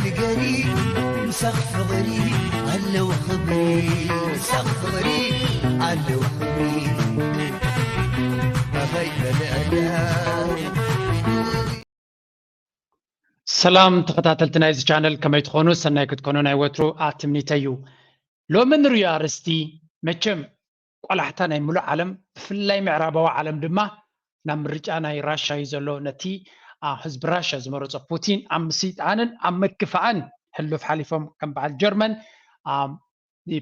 ንገሪ ምሳኽ ፍቕሪ ኣለዉ ክብሪ ምሳኽ ፍቕሪ ኣለዉ ክብሪ ኣኸይ በልዕዳ ሰላም ተኸታተልቲ ናይዚ ቻነል ከመይ ትኾኑ? ሰናይ ክትኮኑ ናይ ወትሩ ኣትምኒተይ እዩ። ሎሚ ንሪኦ ኣርእስቲ መቸም ቆላሕታ ናይ ምሉእ ዓለም ብፍላይ ምዕራባዊ ዓለም ድማ ናብ ምርጫ ናይ ራሻ እዩ ዘሎ። ነቲ ህዝቢ ራሻ ዝመረፆ ፑቲን ኣብ ምስይጣንን ኣብ ምክፋእን ሕሉፍ ሓሊፎም ከም በዓል ጀርመን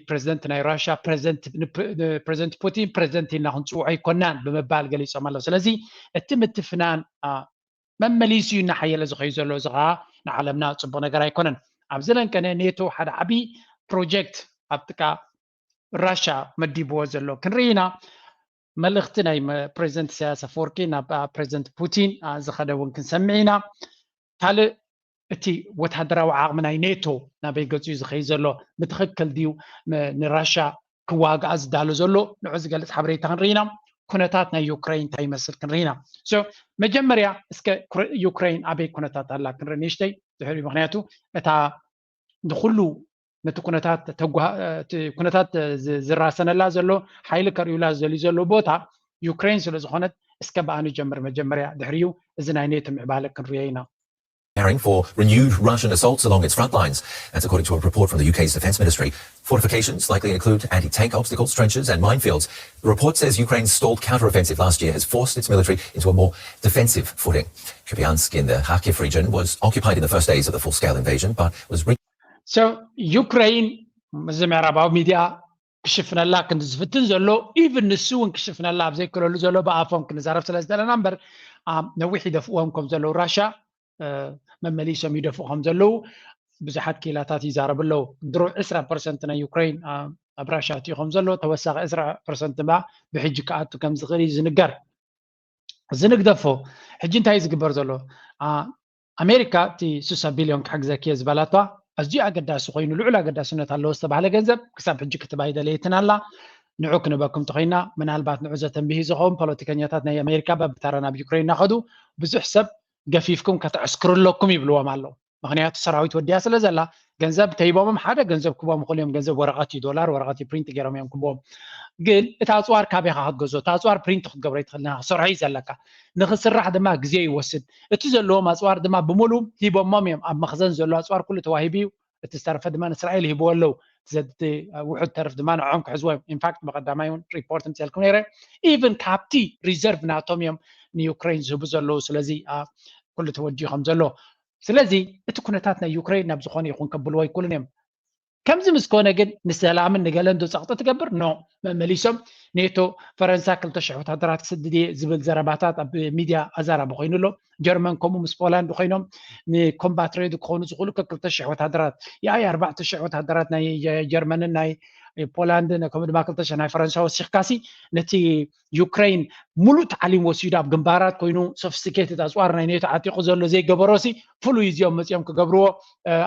ፕረዚደንት ናይ ራሻ ፕረዚደንት ፑቲን ፕረዚደንት ኢልና ክንፅውዖ ኣይኮናን ብምባል ገሊፆም ኣለዉ። ስለዚ እቲ ምትፍናን መመሊሱ እዩ እናሓየለ ዝኸዩ ዘሎ። እዚ ከዓ ንዓለምና ፅቡቅ ነገር ኣይኮነን። ኣብዚ ለንቀነ ኔቶ ሓደ ዓብዪ ፕሮጀክት ኣብ ጥቃ ራሻ መዲብዎ ዘሎ ክንርኢ ኢና። መልእኽቲ ናይ ፕረዚደንት ኢሳያስ ኣፈወርቂ ናብ ፕረዚደንት ፑቲን ዝኸደ እውን ክንሰምዕ ኢና። ካልእ እቲ ወታደራዊ ዓቕሚ ናይ ኔቶ ናበይ ገፂ እዩ ዝኸይድ ዘሎ? ብትኽክል ድዩ ንራሻ ክዋግኣ ዝዳሎ ዘሎ? ንዑ ዝገልፅ ሓበሬታ ክንርኢ ኢና። ኩነታት ናይ ዩክሬን እንታይ ይመስል ክንርኢ ኢና። መጀመርያ እስከ ዩክሬን ኣበይ ኩነታት ኣላ ክንርኢ ንእሽተይ ድሕሪ ምክንያቱ እታ ንኩሉ ነቲ ኩነታት ኩነታት ዝራሰነላ ዘሎ ሓይሊ ከርእዩላ ዝደልዩ ዘሎ ቦታ ዩክሬን ስለ ዝኾነት እስከ ብኣ ንጀምር መጀመርያ ድሕሪኡ እዚ ናይ ኔቶ ምዕባለ ክንሪኦ ኢና። Preparing for renewed Russian assaults along its front lines. That's according to a report from the U K's Defence Ministry. Fortifications likely include anti tank obstacles, trenches, and minefields. The report says Ukraine's stalled counter-offensive last year has forced its military into a more defensive footing. Kupiansk in the Kharkiv region was occupied in the first days of the full scale invasion, but was. So, ዩክሬን እዚ ምዕራባዊ ሚድያ ክሽፍነላ ክንዲ ዝፍትን ዘሎ ኢቭን ንሱ እውን ክሽፍነላ ኣብ ዘይክለሉ ዘሎ ብኣፎም ክንዛረብ ስለ ዝደለና እምበር ነዊሕ ይደፍእዎም ከም ዘለዉ ራሻ መመሊሶም ይደፍኡ ከም ዘለዉ ብዙሓት ክኢላታት ይዛረቡ ኣለዉ። ድሮ ዕስራ ፐርሰንት ናይ ዩክሬን ኣብ ራሻ ኣትዩ ከም ዘሎ ተወሳኺ ዕስራ ፐርሰንት ድማ ብሕጂ ክኣቱ ከም ዝኽእል እዩ ዝንገር። እዚ ንግደፎ። ሕጂ እንታይ እዩ ዝግበር ዘሎ? ኣሜሪካ እቲ ስሳ ቢልዮን ክሕግዘኪ እየ ዝበላቷ ኣዝዩ ኣገዳሲ ኮይኑ ልዑል ኣገዳስነት ኣለዎ ዝተባህለ ገንዘብ ክሳብ ሕጂ ክትባ ኣይደለየትን ኣላ። ንዑ ክንበኩም እንተኮይና ምናልባት ንዑ ዘተንብሂ ዝኸውን ፖለቲከኛታት ናይ ኣሜሪካ በብተራ ናብ ዩክሬን እናኸዱ ብዙሕ ሰብ ገፊፍኩም ከተዕስክሩ ኣለኩም ይብልዎም ኣለዉ። ምክንያቱ ሰራዊት ወዲያ ስለ ዘላ ገንዘብ ተሂቦምም ሓደ ገንዘብ ክቦም ይኽእሉ እዮም። ገንዘብ ወረቐት እዩ፣ ዶላር ወረቐት እዩ፣ ፕሪንት ገይሮም እዮም ክቦም። ግን እቲ ኣፅዋር ካበይ ኢኻ ክትገዝኦ? እቲ ኣፅዋር ፕሪንት ክትገብሮ ይትኽእል ንኻ ክሰርሖ እዩ ዘለካ። ንክስራሕ ድማ ግዜ ይወስድ። እቲ ዘለዎም ኣፅዋር ድማ ብምሉ ሂቦሞም እዮም። ኣብ መኽዘን ዘሎ ኣፅዋር ኩሉ ተዋሂቡ እዩ። እቲ ዝተረፈ ድማ ንእስራኤል ይህብዎ ኣለዉ። ዘድቲ ውሑድ ተርፍ ድማ ንዕኦም ክሕዝዎ እዮም። ኢንፋክት ብቀዳማይ እውን ሪፖርት ምፅልኩም ነይረ። ኢቭን ካብቲ ሪዘርቭ ናቶም እዮም ንዩክሬን ዝህቡ ዘለዉ። ስለዚ ኩሉ ተወዲኡ ከም ዘሎ ስለዚ እቲ ኩነታት ናይ ዩክሬን ናብ ዝኾነ ይኹን ከብልዎ ኣይክእሉን እዮም። ከምዚ ምስ ኮነ ግን ንሰላምን ንገለን ዶ ጸቕጢ ትገብር? ኖ። መመሊሶም ኔቶ ፈረንሳ ክልተ ሽሕ ወታደራት ክስድድ እየ ዝብል ዘረባታት ኣብ ሚድያ ኣዛራቢ ኮይኑ ኣሎ። ጀርመን ከምኡ ምስ ፖላንድ ኮይኖም ንኮምባት ሬዲ ክኾኑ ዝኽእሉ ከክልተ ሽሕ ወታደራት የኣይ ኣርባዕተ ሽሕ ወታደራት ናይ ጀርመንን ናይ ፖላንድን ከምኡ ድማ ክልተ ሽሕ ናይ ፈረንሳ ወሲኽካሲ ነቲ ዩክሬን ሙሉእ ታዕሊም ወሲዱ ኣብ ግንባራት ኮይኑ ሶፊስቲኬትድ ኣፅዋር ናይ ኔቶ ዓጢቑ ዘሎ ዘይገበሮሲ ፍሉይ እዚኦም መፂኦም ክገብርዎ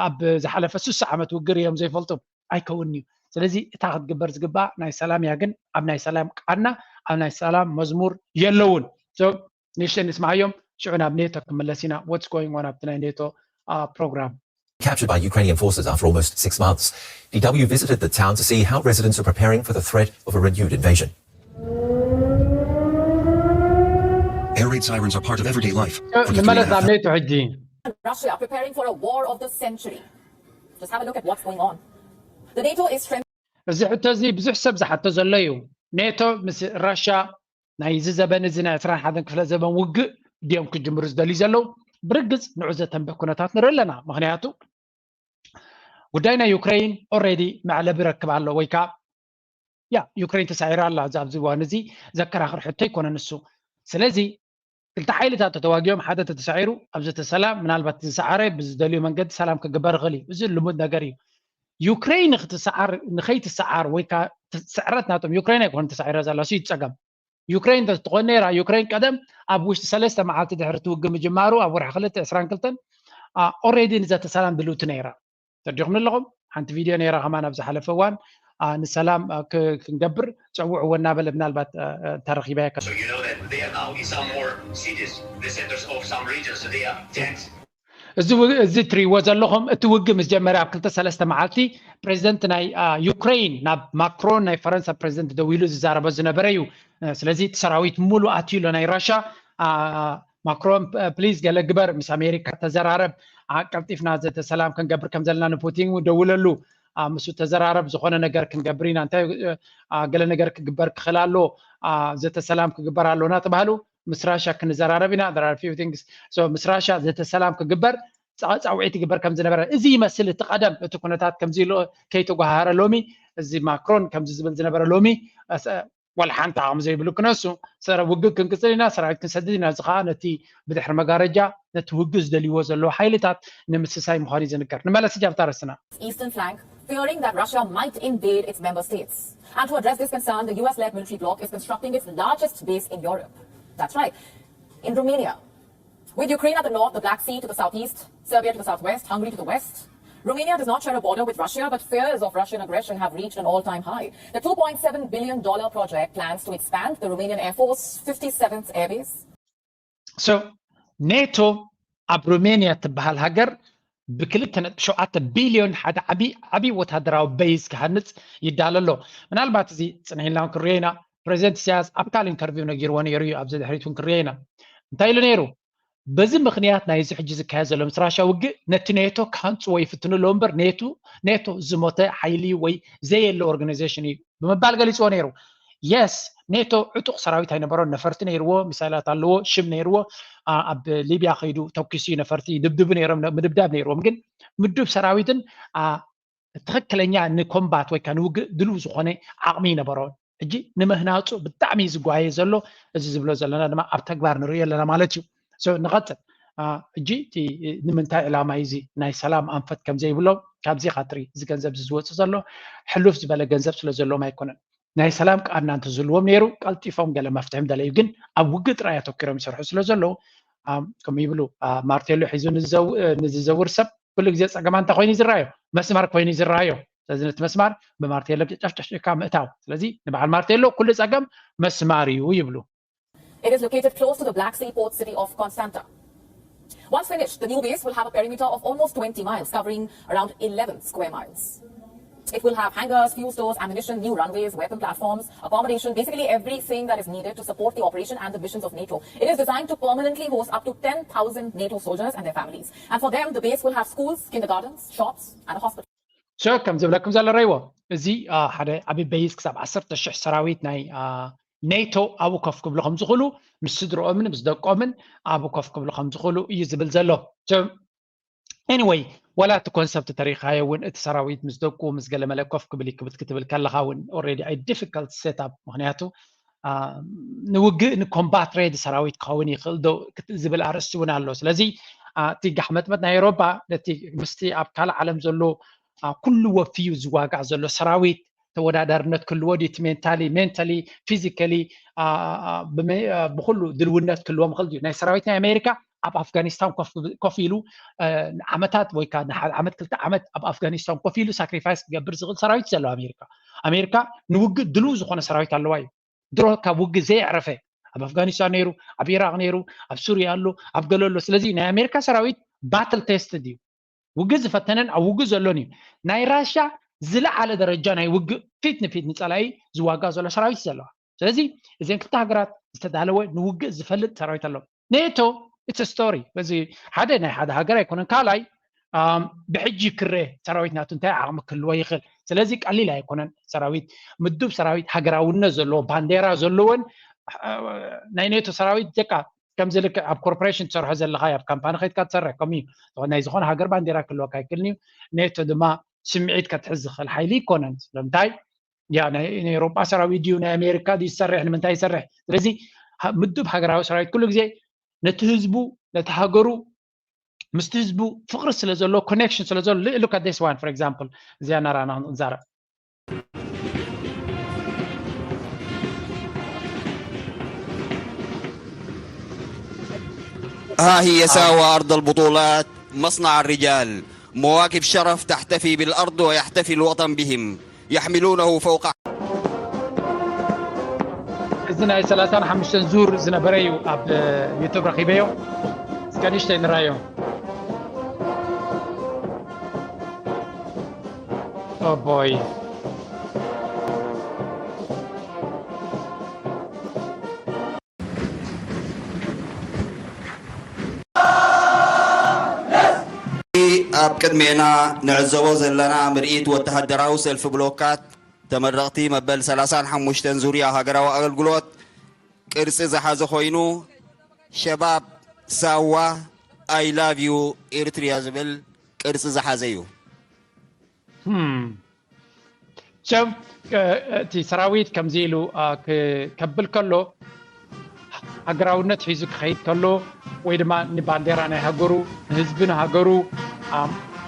ኣብ ዝሓለፈ ስሳ ዓመት ውግር እዮም ዘይፈልጡ ኣይከውን እዩ። ስለዚ እታ ክትግበር ዝግባእ ናይ ሰላም እያ፣ ግን ኣብ ናይ ሰላም ቃና ኣብ ናይ ሰላም መዝሙር የለውን። ንእሽተይ ንስምዓዮም ሽዑ ናብ ኔቶ ክምለስ ኢና። What's going on ኣብቲ ናይ ኔቶ ፕሮግራም? Captured by Ukrainian forces after almost six months. D W visited the town to see how residents are preparing for the threat of a renewed invasion. Air raid sirens are part of everyday life. ንመለስ ናብ ኔቶ ሕጂ። Russia preparing for a war of the century. Just have a look at what's going on. The NATO is strengthening. እዚ ሕቶ እዚ ብዙሕ ሰብ ዝሓቶ ዘሎ እዩ። ኔቶ ምስ ራሻ ናይዚ ዘበን እዚ ናይ ዕስራን ሓደን ክፍለ ዘበን ውግእ ድዮም ክጅምሩ ዝደልዩ ዘለዉ? ብርግፅ ንዑ ዘተንብህ ኩነታት ንርኢ ኣለና። ምክንያቱ ጉዳይ ናይ ዩክሬን ኦሬዲ መዕለቢ ረክብ ኣሎ ወይ ከዓ ያ ዩክሬን ተሳዒራ ኣላ። ኣብዚ ኣብዚ እዋን እዚ ዘከራኽር ሕቶ ኣይኮነ ንሱ። ስለዚ ክልተ ሓይልታት ተተዋጊኦም ሓደ ተተሳዒሩ ኣብዚ ተሰላም ምናልባት ዝሰዓረ ብዝደልዩ መንገዲ ሰላም ክግበር ይኽእል እዩ። እዚ ልሙድ ነገር እዩ። ዩክሬን ንክትሰዓር ንኸይትሰዓር ወይ ከዓ ስዕረት ናቶም ዩክሬን ኣይኮነ ተሳዒራ ዘላ ሲ ጸገም ዩክሬን እንተትኾን ነይራ ዩክሬን ቀደም ኣብ ውሽጢ ሰለስተ መዓልቲ ድሕሪ እቲ ውግእ ምጅማሩ ኣብ ወርሒ ክልተ ዕስራን ክልተን ኦሬዲ ንዘተ ሰላም ድልውቲ ነይራ። ተዲኹም ኣለኹም ሓንቲ ቪድዮ ነይራ ከማን ኣብ ዝሓለፈ እዋን ንሰላም ክንገብር ፀውዕዎ እናበለ ምናልባት ተረኪባያ እዚ ትሪእዎ ዘለኹም እቲ ውግእ ምስ ጀመረ ኣብ ክልተ ሰለስተ መዓልቲ ፕሬዚደንት ናይ ዩክሬን ናብ ማክሮን ናይ ፈረንሳ ፕሬዚደንት ደዊሉ ዝዛረቦ ዝነበረ እዩ። ስለዚ እቲ ሰራዊት ሙሉ ኣትዩ ኣሎ ናይ ራሻ። ማክሮን ፕሊዝ ገለ ግበር፣ ምስ ኣሜሪካ ተዘራረብ፣ ቀልጢፍና ዘተ ሰላም ክንገብር ከም ዘለና ንፑቲን ደውለሉ፣ ምስኡ ተዘራረብ፣ ዝኾነ ነገር ክንገብር ኢና፣ እንታይ ገለ ነገር ክግበር ክኽእል ኣሎ፣ ዘተ ሰላም ክግበር ኣሎ እናተባህሉ ምስ ራሻ ክንዘራረብ ኢና። There are few things. So ምስ ራሻ ዘተ ሰላም ክግበር ፃውዒት ይግበር ከም ዝነበረ እዚ ይመስል። እቲ ቀደም እቲ ኩነታት ከምዚ ኢሉ ከይተጓሃረ ሎሚ እዚ ማክሮን ከምዚ ዝብል ዝነበረ ሎሚ ዋላ ሓንቲ ዓቕሚ ዘይብሉ ክነሱ ሰረ ውግእ ክንቅፅል ኢና፣ ሰራዊት ክንሰድድ ኢና። እዚ ከዓ ነቲ ብድሕሪ መጋረጃ ነቲ ውግእ ዝደልይዎ ዘለዉ ሓይልታት ንምስሳይ ምዃኑ እዩ ዝንገር። ንመለስ እጃ ኣብታ ርስና Eastern flank, fearing that Russia might invade its member states. And to address this concern, the U S-led military bloc is constructing its largest base in Europe. That's right, in Romania. With Ukraine at the north, the Black Sea to the southeast, Serbia to the southwest, Hungary to the west. Romania does not share a border with Russia, but fears of Russian aggression have reached an all-time high. The two point seven billion dollar project plans to expand the Romanian Air Force fifty-seventh Air Base. So NATO ኣብ ሮሜንያ ትበሃል ሃገር ብክልተ ነጥቢ ሸውዓተ ቢልዮን ሓደ ዓቢ ዓቢ ወታደራዊ በይዝ ክሃንጽ ይዳሎ ኣሎ። ምናልባት እዚ ጽንሕ ኢልና እውን ክንሪኦ ኢና። ፕሬዚደንት ኢሳያስ ኣብ ካልእ ኢንተርቪው ነጊርዎ ነይሩ እዩ። ኣብዚ ድሕሪት እውን ክንሪኦ ኢና። እንታይ ኢሉ ነይሩ? በዚ ምኽንያት ናይዚ ሕጂ ዝካየድ ዘሎ ምስ ራሻ ውግእ ነቲ ኔቶ ክሃንፅዎ ይፍትኑ ኣለዉ እምበር ኔቶ ኔቶ ዝሞተ ሓይሊ ወይ ዘየለ ኦርጋናይዜሽን እዩ ብምባል ገሊፅዎ ነይሩ። የስ ኔቶ ዕጡቕ ሰራዊት ኣይነበሮን፣ ነፈርቲ ነይርዎ፣ ሚሳይላት ኣለዎ፣ ሽም ነይርዎ። ኣብ ሊብያ ከይዱ ተኩሱ ነፈርቲ ይድብድቡ ነይሮም፣ ምድብዳብ ነይርዎም። ግን ምዱብ ሰራዊትን ትኽክለኛ ንኮምባት ወይ ከዓ ንውግእ ድልው ዝኾነ ዓቕሚ ይነበሮን። ሕጂ ንምህናፁ ብጣዕሚ እዩ ዝጓየ ዘሎ። እዚ ዝብሎ ዘለና ድማ ኣብ ተግባር ንሪኦ ኣለና ማለት እዩ። ንቐፅል። ሕጂ ንምንታይ ዕላማ እዩ እዚ ናይ ሰላም ኣንፈት ከም ዘይብሎም ካብዚ ኢኻ ትርኢ። እዚ ገንዘብ እዚ ዝወፅእ ዘሎ ሕሉፍ ዝበለ ገንዘብ ስለ ዘለዎም ኣይኮነን። ናይ ሰላም ቃና እንተዝህልዎም ነይሩ ቀልጢፎም ገለ መፍትሒ ምደለዩ። ግን ኣብ ውግእ ጥራይ ኣተኪሮም ይሰርሑ ስለ ዘለዉ ከምኡ ይብሉ። ማርቴሎ ሒዙ ንዝዘውር ሰብ ኩሉ ግዜ ፀገማ እንታይ ኮይኑ ዝረኣዮ? መስመር ኮይኑ ዝረኣዮ። ስለዚ ነቲ መስማር ብማርቴሎ ጨፍጨፍካ ምእታው። ስለዚ ንበዓል ማርቴሎ ኩሉ ፀገም መስማር እዩ ይብሉ። It is located close to the Black Sea port city of Constanta. Once finished, the new base will have a perimeter of almost twenty miles, covering around eleven square miles. It will have hangars, fuel stores, ammunition, new runways, weapon platforms, accommodation, basically everything that is needed to support the operation and the missions of NATO. It is designed to permanently host up to ten thousand NATO soldiers and their families. And for them, the base will have schools, kindergartens, shops, and a hospital. So ከም ዝብለኩም ዘሎ ረይዎ እዚ ሓደ ዓቢ በይዝ ክሳብ ዓሰርተ ሽሕ ሰራዊት ናይ ኔቶ ኣብኡ ኮፍ ክብሉ ከም ዝኽእሉ ምስ ስድርኦምን ምስ ደቆምን ኣብኡ ኮፍ ክብሉ ከም ዝኽእሉ እዩ ዝብል ዘሎ። Anyway ዋላ እቲ ኮንሰፕት ተሪኻዮ እውን እቲ ሰራዊት ምስ ደቁ ምስ ገለመለ ኮፍ ክብል ይክብት ክትብል ከለኻ እውን already a difficult setup። ምክንያቱ ንውግእ ንኮምባት ሬዲ ሰራዊት ክኸውን ይኽእል ዶ ዝብል ኣርእስቲ እውን ኣሎ። ስለዚ እቲ ጋሕመጥመጥ ናይ ኤሮፓ ነቲ ምስቲ ኣብ ካልእ ዓለም ዘሎ ኩሉ ወፍዩ ዝዋጋእ ዘሎ ሰራዊት ተወዳዳርነት ክህልዎ ድዩ? እቲ ሜንታሊ ሜንታሊ ፊዚካሊ ብኩሉ ድልውነት ክህልዎም ይኽእል ድዩ? ናይ ሰራዊት ናይ ኣሜሪካ ኣብ ኣፍጋኒስታን ኮፍ ኢሉ ዓመታት ወይ ከዓ ንሓደ ዓመት ክልተ ዓመት ኣብ ኣፍጋኒስታን ኮፍ ኢሉ ሳክሪፋይስ ክገብር ዝኽእል ሰራዊት ዘሎ ኣሜሪካ። ኣሜሪካ ንውግእ ድልው ዝኾነ ሰራዊት ኣለዋ እዩ። ድሮ ካብ ውግእ ዘየዕረፈ ኣብ ኣፍጋኒስታን ነይሩ፣ ኣብ ኢራቅ ነይሩ፣ ኣብ ሱሪያ ኣሎ፣ ኣብ ገለ ኣሎ። ስለዚ ናይ ኣሜሪካ ሰራዊት ባትል ቴስትድ እዩ። ውግእ ዝፈተነን ኣብ ውግእ ዘሎን እዩ። ናይ ራሻ ዝለዓለ ደረጃ ናይ ውግእ ፊት ንፊት ንፀላኢ ዝዋጋእ ዘሎ ሰራዊት እዩ ዘለዋ። ስለዚ እዘን ክልተ ሃገራት ዝተዳለወ ንውግእ ዝፈልጥ ሰራዊት ኣሎ። ኔቶ it's story እዚ ሓደ ናይ ሓደ ሃገር ኣይኮነን። ካልኣይ ብሕጂ ክረአ ሰራዊት ናቱ እንታይ ዓቕሚ ክህልዎ ይኽእል። ስለዚ ቀሊል ኣይኮነን። ሰራዊት ምዱብ ሰራዊት ሃገራውነት ዘለዎ ባንዴራ ዘለዎን ናይ ኔቶ ሰራዊት ጀቃ ከምዚ ልክዕ ኣብ ኮርፖሬሽን ትሰርሖ ዘለኻ ኣብ ካምፓኒ ከይድካ ትሰርሕ ከምኡ እዩ። ናይ ዝኾነ ሃገር ባንዴራ ክህልወካ ኣይክእልን እዩ። ኔቶ ድማ ስምዒት ከትሕዝ ዝኽእል ሓይሊ ይኮነን። ስለምንታይ ያ ናይ ኤሮጳ ሰራዊት ድዩ ናይ ኣሜሪካ ድዩ ዝሰርሕ ንምንታይ ይሰርሕ? ስለዚ ምዱብ ሃገራዊ ሰራዊት ኩሉ ግዜ ነቲ ህዝቡ ነቲ ሃገሩ ምስቲ ህዝቡ ፍቅሪ ስለ ዘሎ ኮኔክሽን ስለ ዘሎ look at this one for example እዚኣ ናራና ክንዛረብ ها هي ساوى أرض البطولات مصنع الرجال مواكب شرف تحتفي بالأرض ويحتفي الوطن بهم يحملونه فوق እዚ ናይ ሰላሳን ሓሙሽተን ዙር ዝነበረ እዩ ኣብ ዩቱብ ረኺበዮ እስከ ንሽተይ ንራዮ Oh boy. ኣብ ቅድሜና ንዕዘቦ ዘለና ምርኢት ወተሃደራዊ ሰልፊ ብሎካት ተመረቕቲ መበል ሰላሳን ሓሙሽተን ዙርያ ሃገራዊ ኣገልግሎት ቅርጺ ዝሓዘ ኮይኑ፣ ሸባብ ሳዋ I love you ኤርትሪያ ዝብል ቅርጺ ዝሓዘ እዩ። ሰብ እቲ ሰራዊት ከምዚ ኢሉ ከብል ከሎ ሃገራውነት ሒዙ ክኸይድ ከሎ ወይ ድማ ንባንዴራ ናይ ሃገሩ ንህዝቢ ንሃገሩ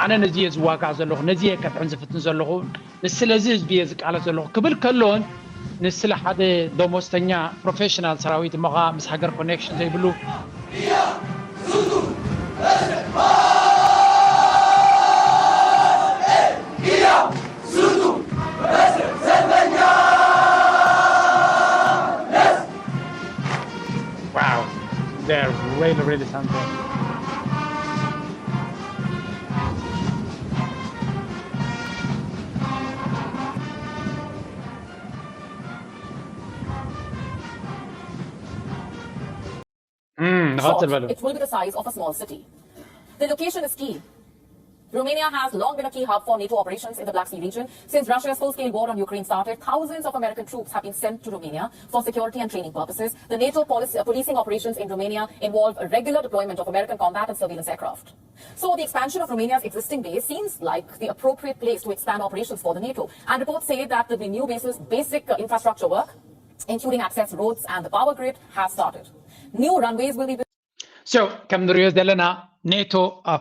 ኣነ ነዚ እየ ዝዋጋእ ዘለኹ፣ ነዚ እየ ከድሕን ዝፍትን ዘለኹ፣ ንስለዚ ህዝቢ እየ ዝቃለስ ዘለኹ ክብል ከሎን ንስለ ሓደ ደሞዝተኛ ፕሮፌሽናል ሰራዊት እሞ ኸዓ ምስ ሃገር ኮኔክሽን ዘይብሉ Wow, they're really, really something. ንቐጽል በሉ። It will be the size of a small city. The location is key. Romania has long been a key hub for NATO operations in the Black Sea region. Since Russia's full scale war on Ukraine started, thousands of American troops have been sent to Romania for security and training purposes. The NATO policy, uh, policing operations in Romania involve a regular deployment of American combat and surveillance aircraft. So, the expansion of Romania's existing base seems like the appropriate place to expand operations for the NATO. And reports say that the new base's basic uh, infrastructure work, including access roads and the power grid, has started. New runways will be So ከም ንሪኦ ዘለና ኔቶ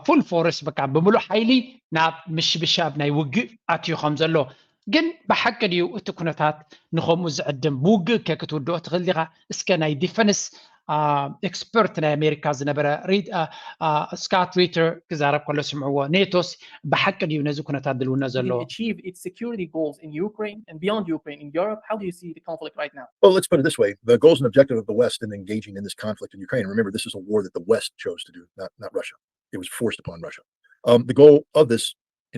ፉል ፎርስ በቃ ብምሉእ ሓይሊ ናብ ምሽብሻብ ናይ ውግእ ኣትዩ ከም ዘሎ ግን ብሓቂ ድዩ እቲ ኩነታት ንኸምኡ ዝዕድም ብውግእ ከ ክትውድኦ ትኽእል ዲኻ እስከ ናይ ዲፈንስ ኤክስፐርት ናይ ኣሜሪካ ዝነበረ ስካት ሪተር ክዛረብ ከሎ ስምዕዎ ኔቶስ ብሓቂ ድዩ ነዚ ኩነታት ድልውነት ዘለዎ achieve its security goals in Ukraine and beyond Ukraine in Europe? How do you see the conflict right now? Well, let's put it this way. The goals and objective of the West in engaging in this conflict in Ukraine, remember, this is a war that the West chose to do, not, not Russia. It was forced upon Russia. Um, the goal of this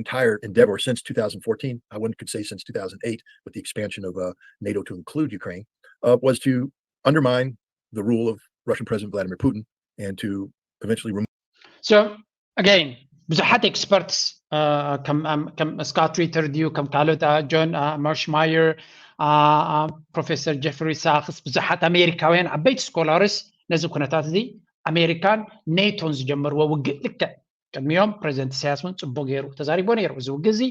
entire endeavor since two thousand fourteen, I wouldn't could say since two thousand eight, with the expansion of uh, NATO to include Ukraine, uh, was to undermine the rule of Russian President Vladimir Putin and to eventually remove So again, ብዙሓት ኤክስፐርትስ ከም ስካት ሪተር ድዩ ከም ካልኦት ጆን ማርሽማየር ፕሮፌሰር ጀፍሪ ሳክስ ብዙሓት ኣሜሪካውያን ዓበይቲ ስኮላርስ ነዚ ኩነታት እዚ ኣሜሪካን ኔቶን ዝጀመርዎ ውግእ ልክዕ ቅድሚኦም ፕሬዚደንት ኢሳያስ እውን ፅቡቅ ገይሩ ተዛሪቦ ነይሩ እዚ ውግእ እዚ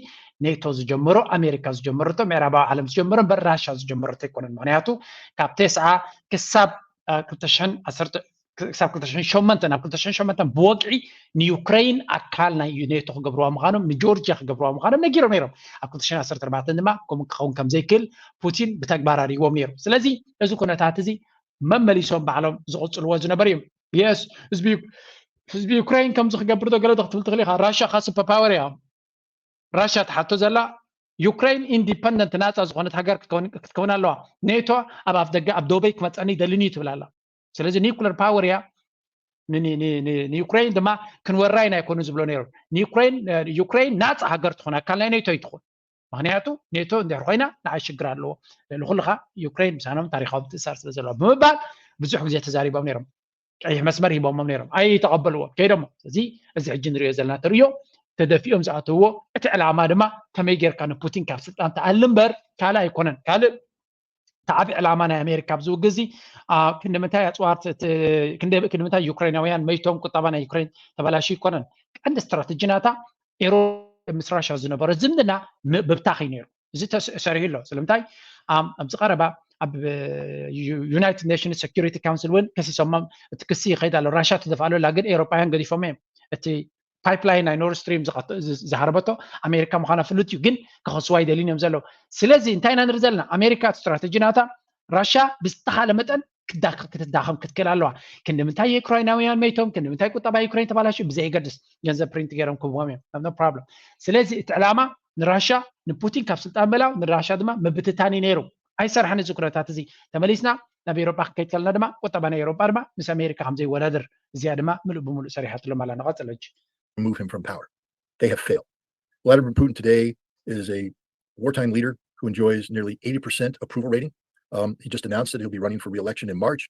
ኔቶ ዝጀመሮ ኣሜሪካ ዝጀመረቶ ምዕራባዊ ዓለም ዝጀመሮ እምበር ራሻ ዝጀመረቶ ኣይኮነን ምክንያቱ ካብ ቴስዓ ክሳብ ክሳብ ክልተ ሽሕን ሸሞንተን ኣብ ክልተ ሽሕን ሸሞንተን ብወግዒ ንዩክረይን ኣካል ናይ ኔቶ ክገብርዋ ምዃኖም ንጆርጅያ ክገብርዋ ምዃኖም ነጊሮም ነይሮም ኣብ ክልተ ሽሕን ዓሰርተ ኣርባዕተን ድማ ከምኡ ክኸውን ከም ዘይክእል ፑቲን ብተግባር ኣርእዎም ነይሩ ስለዚ እዚ ኩነታት እዚ መመሊሶም ባዕሎም ዝቕፅልዎ ዝነበሩ እዮም የስ ህዝቢ ህዝቢ ዩክረይን ከምዚ ክገብር ዶ ገለ ዶ ክትብል ትኽእል ኢኻ ራሻ ካ ሱፐር ፓወር እያ ራሻ ትሓቶ ዘላ ዩክረይን ኢንዲፐንደንት ናፃ ዝኾነት ሃገር ክትከውን ኣለዋ ኔቶ ኣብ ኣፍ ደገ ኣብ ደቡበይ ክመፀኒ ይደልን እዩ ትብል ኣላ ስለዚ ኒኩለር ፓወር እያ ንዩክረይን ድማ ክንወራይ ናይ ኮኑ ዝብሎ ነይሩ ዩክረይን ናፃ ሃገር ትኾን ኣካል ናይ ኔቶ ይትኾን ምክንያቱ ኔቶ እንድሕር ኮይና ንዓይ ሽግር ኣለዎ ልዕሊ ኩሉ ከዓ ዩክረይን ምሳኖም ታሪካዊ ምትእሳር ስለ ዘለዎ ብምባል ብዙሕ ግዜ ተዛሪቦም ነይሮም ቀይሕ መስመር ሂቦሞም ነይሮም ኣይተቐበልዎም ከይዶሞ እዚ እዚ ሕጂ ንሪኦ ዘለና ተርእዮ ተደፊኦም ዝኣተውዎ እቲ ዕላማ ድማ ከመይ ጌርካ ንፑቲን ካብ ስልጣን ትኣሊ እምበር ካልእ ኣይኮነን ካልእ ተዓቢ ዕላማ ናይ ኣሜሪካ ኣብዚ ውግእ እዚ ክንዲ ምንታይ ኣፅዋር ክንዲ ምንታይ ዩክሬናውያን መይቶም ቁጠባ ናይ ዩክሬን ተበላሽ ይኮነን ቀንዲ ስትራተጂ ናታ ኤሮ ምስ ራሻ ዝነበረ ዝምድና ምብታኽ እዩ ነይሩ እዚ ተሰሪሑ ኣሎ ስለምንታይ ኣብዚ ቀረባ ኣብ ዩናይትድ ኔሽንስ ሴኩሪቲ ካውንስል እውን ከሲሶሞም እቲ ክሲ ይኸይድ ኣሎ ራሻ ትደፍኣሉ ኣላ ግን ኤሮጳውያን ገዲፎም እዮም እቲ ፓይፕላይን ናይ ኖርድ ስትሪም ዝሃረበቶ ኣሜሪካ ምዃና ፍሉጥ እዩ ግን ክኸስዋ ይደልዩን እዮም ዘለዉ ስለዚ እንታይ ኢና ንርኢ ዘለና ኣሜሪካ እቲ ስትራተጂ ናታ ራሻ ብዝተኻለ መጠን ክትዳኸም ክትክእል ኣለዋ ክንዲ ምንታይ ዩክራይናውያን መይቶም ክንዲ ምንታይ ቁጠባ ዩክሬን ተባላሽዩ ብዘየገድስ ገንዘብ ፕሪንት ገይሮም ክህብዎም እዮም no problem ስለዚ እቲ ዕላማ ንራሻ ንፑቲን ካብ ስልጣን ምእላው ንራሻ ድማ ምብትታን እዩ ነይሩ ኣይሰርሐን እዚ ኩነታት እዚ ተመሊስና ናብ ኤሮጳ ክንከይድ ከለና ድማ ቁጠባ ናይ ኤሮጳ ድማ ምስ ኣሜሪካ ከም ዘይወዳደር እዚኣ ድማ ምሉእ ብምሉእ ሰሪሓትሎም ኣላ ንቐፅል ሕጂ remove him from power. They have failed. Vladimir Putin today is a wartime leader who enjoys nearly eighty percent approval rating. Um, he just announced that he'll be running for re-election in March.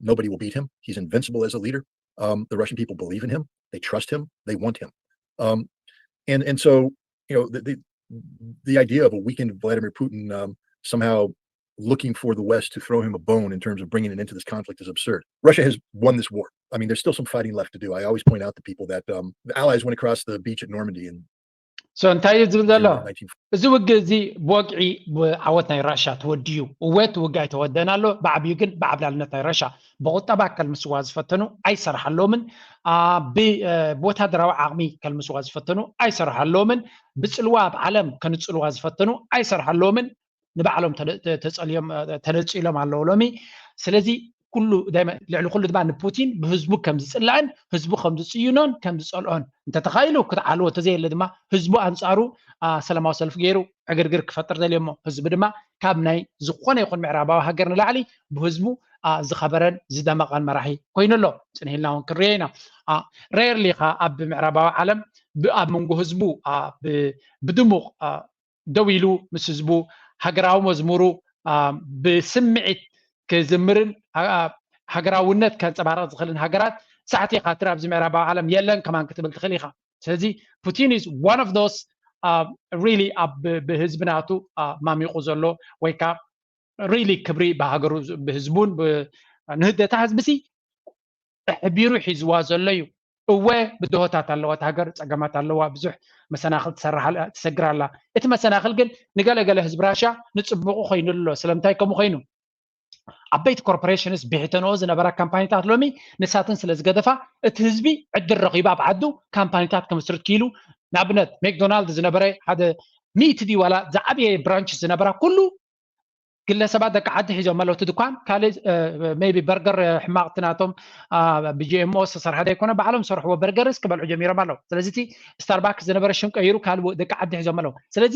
Nobody will beat him. He's invincible as a leader. Um, the Russian people believe in him. They trust him. They want him. Um, and and so you know the, the the idea of a weakened Vladimir Putin um, somehow looking for the West to throw him a bone in terms of bringing it into this conflict is absurd. Russia has won this war. I mean, there's still some fighting left to do. I always point out to people that um, the Allies went across the beach at Normandy and so እንታይ እዩ ዝብል ዘሎ? እዚ ውግእ እዚ ብወግዒ ብዓወት ናይ ራሻ ተወድዩ። እወ እቲ ውግእ ኣይተወደን ኣሎ። ብዓብዩ ግን ብዓብላልነት ናይ ራሻ ብቁጠባ ከልምስዋ ዝፈተኑ ኣይሰርሓሎምን። ብወታደራዊ ዓቕሚ ከልምስዋ ዝፈተኑ ኣይሰርሓሎምን። ብፅልዋ ኣብ ዓለም ከንፅልዋ ዝፈተኑ ኣይሰርሓሎምን። ንባዕሎም ተነፂሎም ኣለዉ ሎሚ። ስለዚ ኩሉ ልዕሊ ኩሉ ድማ ንፑቲን ብህዝቡ ከም ዝፅላእን ህዝቡ ከም ዝፅይኖን ከም ዝፀልኦን እንተተኻኢሉ ክትዓልዎ፣ እንተዘየለ ድማ ህዝቡ ኣንፃሩ ሰላማዊ ሰልፊ ገይሩ ዕግርግር ክፈጥር ደልዮ እሞ ህዝቢ ድማ ካብ ናይ ዝኾነ ይኹን ምዕራባዊ ሃገር ንላዕሊ ብህዝቡ ዝኸበረን ዝደመቐን መራሒ ኮይኑ ኣሎ። ፅንሂልና እውን ክንሪኦ ኢና። ሬርሊ ኻ ኣብ ምዕራባዊ ዓለም ኣብ መንጎ ህዝቡ ብድሙቕ ደው ኢሉ ምስ ህዝቡ ሃገራዊ መዝሙሩ ብስምዒት ክዝምርን ሃገራውነት ከንፀባረቕ ዝኽእልን ሃገራት ሳዕቲ ኢኻ ትርኢ ኣብዚ ምዕራባዊ ዓለም የለን ከማን ክትብል ትኽእል ኢኻ። ስለዚ ፑቲን is one of those really ኣብ ብህዝቢ ናቱ ማሚቑ ዘሎ ወይ ከዓ really ክብሪ ብሃገሩ ብህዝቡን ንህደታ ህዝቢ ሲ ኣሕቢሩ ሒዝዋ ዘሎ እዩ። እወ ብድሆታት ኣለዋ እቲ ሃገር፣ ፀገማት ኣለዋ፣ ብዙሕ መሰናኽል ትሰግር ኣላ። እቲ መሰናኽል ግን ንገለገለ ህዝቢ ራሻ ንፅቡቑ ኮይኑ ኣሎ። ስለምንታይ ከምኡ ኮይኑ? ዓበይቲ ኮርፖሬሽንስ ብሕተንኦ ዝነበራ ካምፓኒታት ሎሚ ንሳተን ስለ ዝገደፋ እቲ ህዝቢ ዕድል ረኺቡ ኣብ ዓዱ ካምፓኒታት ክምስርት ክኢሉ። ንኣብነት ሜክዶናልድ ዝነበረ ሓደ ሚእቲ ድዩ ዋላ ዝዓበየ ብራንች ዝነበራ ኩሉ ግለሰባት ደቂ ዓዲ ሒዞም ኣለዉ። እቲ ድኳን ካልእ ሜይ ቢ በርገር ሕማቕቲ ናቶም ብጂኤምኦ ዝተሰርሐ ዘይኮነ ባዕሎም ዝሰርሕዎ በርገርስ ክበልዑ ጀሚሮም ኣለዉ። ስለዚ እቲ ስታርባክስ ዝነበረ ሽም ቀይሩ ካልእ ደቂ ዓዲ ሒዞም ኣለዉ። ስለዚ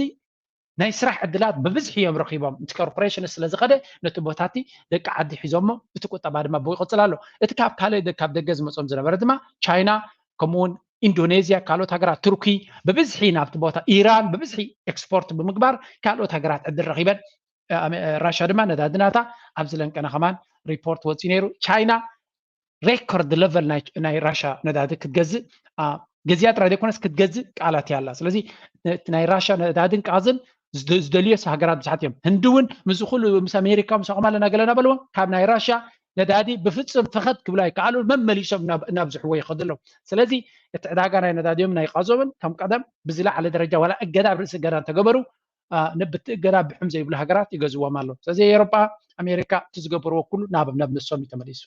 ናይ ስራሕ ዕድላት ብብዝሒ እዮም ረኺቦም። እቲ ኮርፖሬሽን ስለ ዝኸደ ነቲ ቦታቲ ደቂ ዓዲ ሒዞሞ እቲ ቁጠባ ድማ ብኡ ይቕፅል ኣሎ። እቲ ካብ ካልእ ካብ ደገ ዝመፆም ዝነበረ ድማ ቻይና ከምኡውን ኢንዶኔዝያ ካልኦት ሃገራት ቱርኪ ብብዝሒ ናብቲ ቦታ ኢራን ብብዝሒ ኤክስፖርት ብምግባር ካልኦት ሃገራት ዕድል ረኺበን። ራሻ ድማ ነዳዲ ናታ ኣብዚ ለንቀና ከማን ሪፖርት ወፂኡ ነይሩ። ቻይና ሬኮርድ ለቨል ናይ ራሻ ነዳዲ ክትገዝእ ገዚኣ ጥራይ ዘይኮነስ ክትገዝእ ቃላት እያ ኣላ። ስለዚ ናይ ራሻ ነዳድን ቃዝን ዝደልዮ ሃገራት ብዙሓት እዮም። ህንዲ እውን ምስ ኩሉ ምስ ኣሜሪካ ምሳኹም ኣለና ገለና በልዎም ካብ ናይ ራሻ ነዳዲ ብፍፅም ፈኸት ክብሉ ኣይከኣሉ መመሊሶም እናብዝሕዎ ይኸዱ ኣለዉ። ስለዚ እቲ ዕዳጋ ናይ ነዳዲዮም ናይ ቃዞምን ከም ቀደም ብዝለዓለ ደረጃ ዋላ እገዳ ኣብ ርእሲ እገዳ እንተገበሩ ብቲ እገዳ ብሕም ዘይብሉ ሃገራት ይገዝዎም ኣለዉ። ስለዚ ኤሮጳ ኣሜሪካ እቲ ዝገብርዎ ኩሉ ናብ ናብ ንሶም እዩ ተመሊሱ።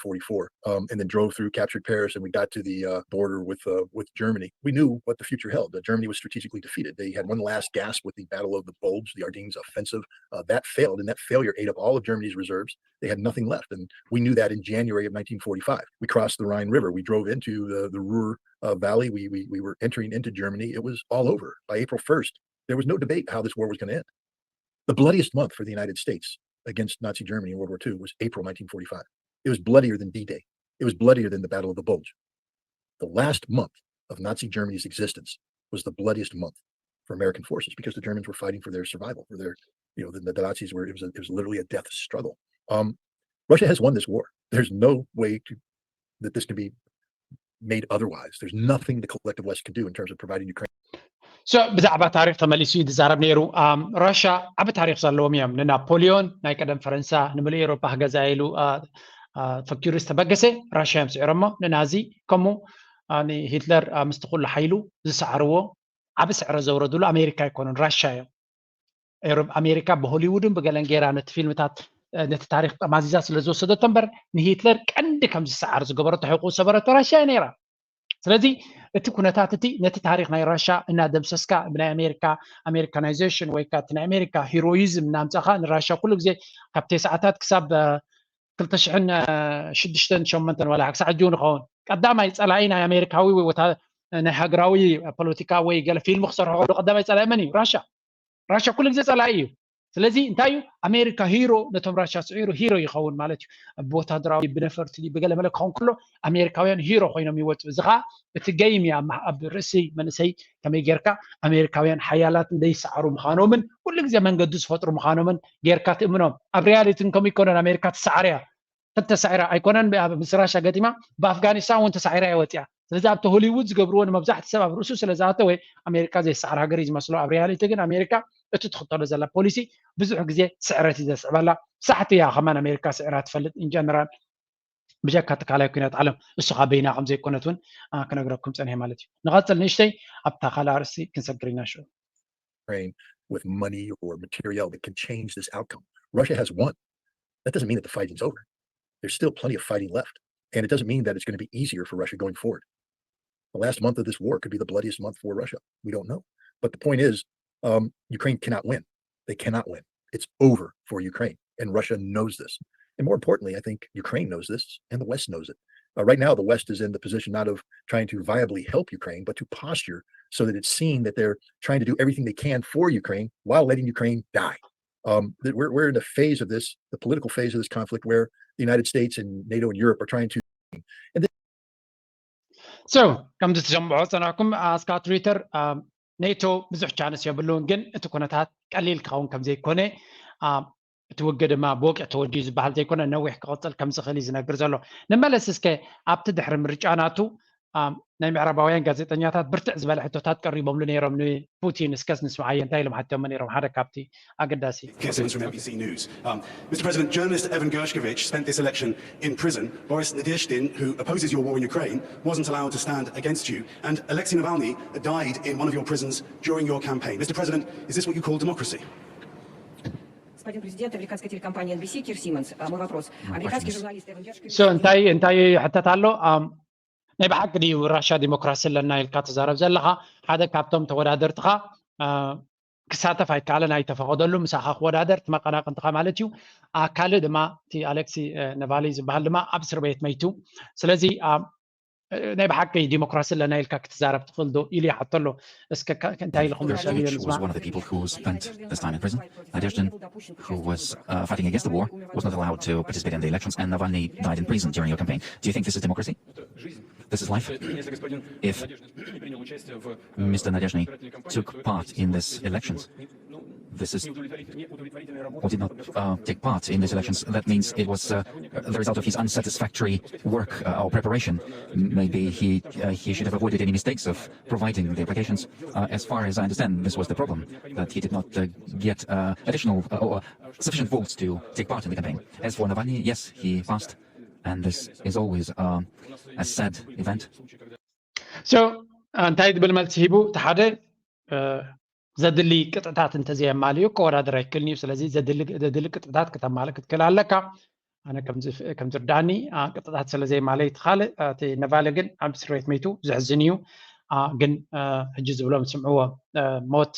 forty-four um, and then drove through, captured Paris, and we got to the uh, border with uh, with Germany. We knew what the future held. Uh, Germany was strategically defeated. They had one last gasp with the Battle of the Bulge, the Ardennes offensive. Uh, that failed, and that failure ate up all of Germany's reserves. They had nothing left, and we knew that in January of nineteen forty-five. We crossed the Rhine River. We drove into the, the Ruhr uh, Valley. We, we we were entering into Germany. It was all over by April first. There was no debate how this war was going to end. The bloodiest month for the United States against Nazi Germany in World War two was April nineteen forty-five. It was bloodier than D-Day. It was bloodier than the Battle of the Bulge. The last month of Nazi Germany's existence was the bloodiest month for American forces because the Germans were fighting for their survival, for their, you know, the, the Nazis were, it was, a, it was literally a death struggle. Um, Russia has won this war. There's no way to, that this can be made otherwise. There's nothing the collective West can do in terms of providing Ukraine. So ብዛዕባ ታሪክ ተመሊሱ እዩ ዝዛረብ ነይሩ። ራሻ ዓቢ ታሪክ ዘለዎም እዮም። ንናፖሊዮን ናይ ቀደም ፈረንሳ ንምሉእ ኤሮፓ ክገዛ ኢሉ ፈኪሩ ዝተበገሰ ራሻ እዮም ስዒሮሞ። ንናዚ ከምኡ ንሂትለር ምስቲ ኩሉ ሓይሉ ዝሰዓርዎ ዓቢ ስዕረ ዘውረድሉ ኣሜሪካ ኣይኮኑን፣ ራሻ እዮም። ኣሜሪካ ብሆሊውድን ብገለን ጌራ ነቲ ፊልምታት ነቲ ታሪክ ጠማዚዛ ስለ ዝወሰደቶ እምበር ንሂትለር ቀንዲ ከም ዝሰዓር ዝገበረቶ ሕቁ ዝሰበረቶ ራሻ እያ ነይራ። ስለዚ እቲ ኩነታት እቲ ነቲ ታሪክ ናይ ራሻ እናደምሰስካ ብናይ ኣሜሪካ ኣሜሪካናይዜሽን ወይ ከዓ እቲ ናይ ኣሜሪካ ሂሮይዝም እናምፃእካ ንራሻ ኩሉ ግዜ ካብ ተስዓታት ክሳብ ክልተ ሽሕን ሽዱሽተን ሸሞንተን ዋላ ክሳዕ ሕጂ እውን ይኸውን ቀዳማይ ፀላኢ ናይ ኣሜሪካዊ ወይ ናይ ሃገራዊ ፖለቲካ ወይ ገለ ፊልም ክሰርሑ ከሎ ቀዳማይ ፀላኢ መን እዩ? ራሻ። ራሻ ኩሉ ግዜ ፀላኢ እዩ። ስለዚ እንታይ እዩ ኣሜሪካ ሂሮ ነቶም ራሻ ስዒሩ ሂሮ ይኸውን ማለት እዩ። ብወታደራዊ ብነፈርቲ ብገለመለ ክኸውን ከሎ ኣሜሪካውያን ሂሮ ኮይኖም ይወፁ። እዚ ከዓ እቲ ገይም እያ ኣብ ርእሲ መንእሰይ ከመይ ጌርካ ኣሜሪካውያን ሓያላት እንደይሰዓሩ ምዃኖምን ኩሉ ግዜ መንገዲ ዝፈጥሩ ምዃኖምን ጌርካ ትእምኖም። ኣብ ሪያሊቲ ከምኡ ይኮነን። ኣሜሪካ ትሰዓር እያ ተተሳዒራ ኣይኮነን ምስ ራሻ ገጢማ ብኣፍጋኒስታን እውን ተሳዒራ እያ ወፂኣ። ስለዚ ኣብቲ ሆሊውድ ዝገብርዎ ንመብዛሕቲ ሰብ ኣብ ርእሱ ስለ ዝኣተወ ኣሜሪካ ዘይሰዓር ሃገር እዩ ዝመስሎ። ኣብ ሪያሊቲ ግን ኣሜሪካ እቲ ትኽተሎ ዘላ ፖሊሲ ብዙሕ ግዜ ስዕረት እዩ ዘስዕበላ። ሳሕቲ እያ ከማን ኣሜሪካ ስዕራ ትፈልጥ ኢንጀነራል ብጀካ ትካላዊ ኩናት ዓለም እሱ ካብ በይና ከም ዘይኮነት እውን ክነግረኩም ፀኒሐ ማለት እዩ። ንቐፅል ንእሽተይ ኣብታ ካልእ ኣርእስቲ ክንሰግር ኢና ሽዑ። Ukraine with money or materiel that can change this outcome. Russia has won. That doesn't mean that the fighting's over. There's still plenty of fighting left. And it doesn't mean that it's going to be easier for Russia going forward. The last month of this war could be the bloodiest month for Russia. We don't know. But the point is, um, Ukraine cannot win. They cannot win. It's over for Ukraine. And Russia knows this. And more importantly, I think Ukraine knows this, and the West knows it. Uh, right now, the West is in the position not of trying to viably help Ukraine, but to posture so that it's seen that they're trying to do everything they can for Ukraine while letting Ukraine die. Um, that we're, we're in a phase of this, the political phase of this conflict, where the United States and NATO and Europe are trying to. So ከምዚ ትሰምዖ ፀናኩም ኣስካ ትዊተር ኔቶ ብዙሕ ቻንስ የብሉን፣ ግን እቲ ኩነታት ቀሊል ክኸውን ከም ዘይኮነ እቲ ውግእ ድማ ብወግዒ ተወዲኡ ዝበሃል ዘይኮነ ነዊሕ ክቕፅል ከም ዝኽእል እዩ ዝነግር ዘሎ። ንመለስ እስከ ኣብቲ ድሕሪ ምርጫ ናቱ ናይ ምዕራባውያን ጋዜጠኛታት ብርትዕ ዝበለ ሕቶታት ቀሪቦምሉ ነይሮም ንፑቲን። እስከስ ንስምዓዮ እንታይ ኢሎም ሓቲዮሞ ነይሮም? ሓደ ካብቲ ኣገዳሲ Here's from M B C News. Um, Mister President, journalist Evan Gershkovich spent this election in prison. Boris Nadezhdin, who opposes your war in Ukraine, wasn't allowed to stand against you. And Alexei Navalny died in one of your prisons during your campaign. Mister President, is this what you call democracy? Господин президент, американская телекомпания N B C, Кир Симмонс. А, Мой вопрос. Американский журналист Эван Гершкович... So እንታይ እንታይ ይሕተት ኣሎ? ናይ ብሓቂ ድዩ ራሻ ዲሞክራሲ ኣለና ኢልካ ትዛረብ ዘለኻ? ሓደ ካብቶም ተወዳደርትኻ ክሳተፍ ኣይከኣለን፣ ኣይተፈቐደሉ፣ ምሳኻ ክወዳደር እቲ መቐናቕንትኻ ማለት እዩ። ካልእ ድማ እቲ ኣሌክሲ ነቫሊ ዝበሃል ድማ ኣብ እስር ቤት መይቱ። ስለዚ ናይ ብሓቂ ዲሞክራሲ ኣለና ኢልካ ክትዛረብ ትኽእል ዶ ኢሉ ይሓቶ ኣሎ። እስከ እንታይ ኢልኩም Gershkovich was one of the people who spent this time in prison. Nadezhdin, who was uh, fighting against the war, was not allowed to participate in the elections, and Navalny died in prison during your campaign. Do you think this is democracy? This is life. If Mister Nadezhdin took part in these elections, this is, or did not uh, take part in these elections, that means it was uh, the result of his unsatisfactory work uh, or preparation. Maybe he uh, he should have avoided any mistakes of providing the applications. Uh, as far as I understand, this was the problem, that he did not uh, get uh, additional uh, or sufficient votes to take part in the campaign. As for Navalny, yes, he passed, and this is always uh, a sad event. So እንታይ ዝብል መልሲ ሂቡ? እቲ ሓደ ዘድሊ ቅጥዕታት እንተዘየማልዩ ከወዳደር ኣይክእልን እዩ። ስለዚ ዘድሊ ቅጥዕታት ክተማልእ ክትክእል ኣለካ። ኣነ ከም ዝርዳኒ ቅጥዕታት ስለ ዘይማለይ እቲ ካልእ እቲ ነቫለ ግን ኣብ እስር ቤት መይቱ ዘሕዝን እዩ። ግን ሕጂ ዝብሎም ስምዕዎ ሞት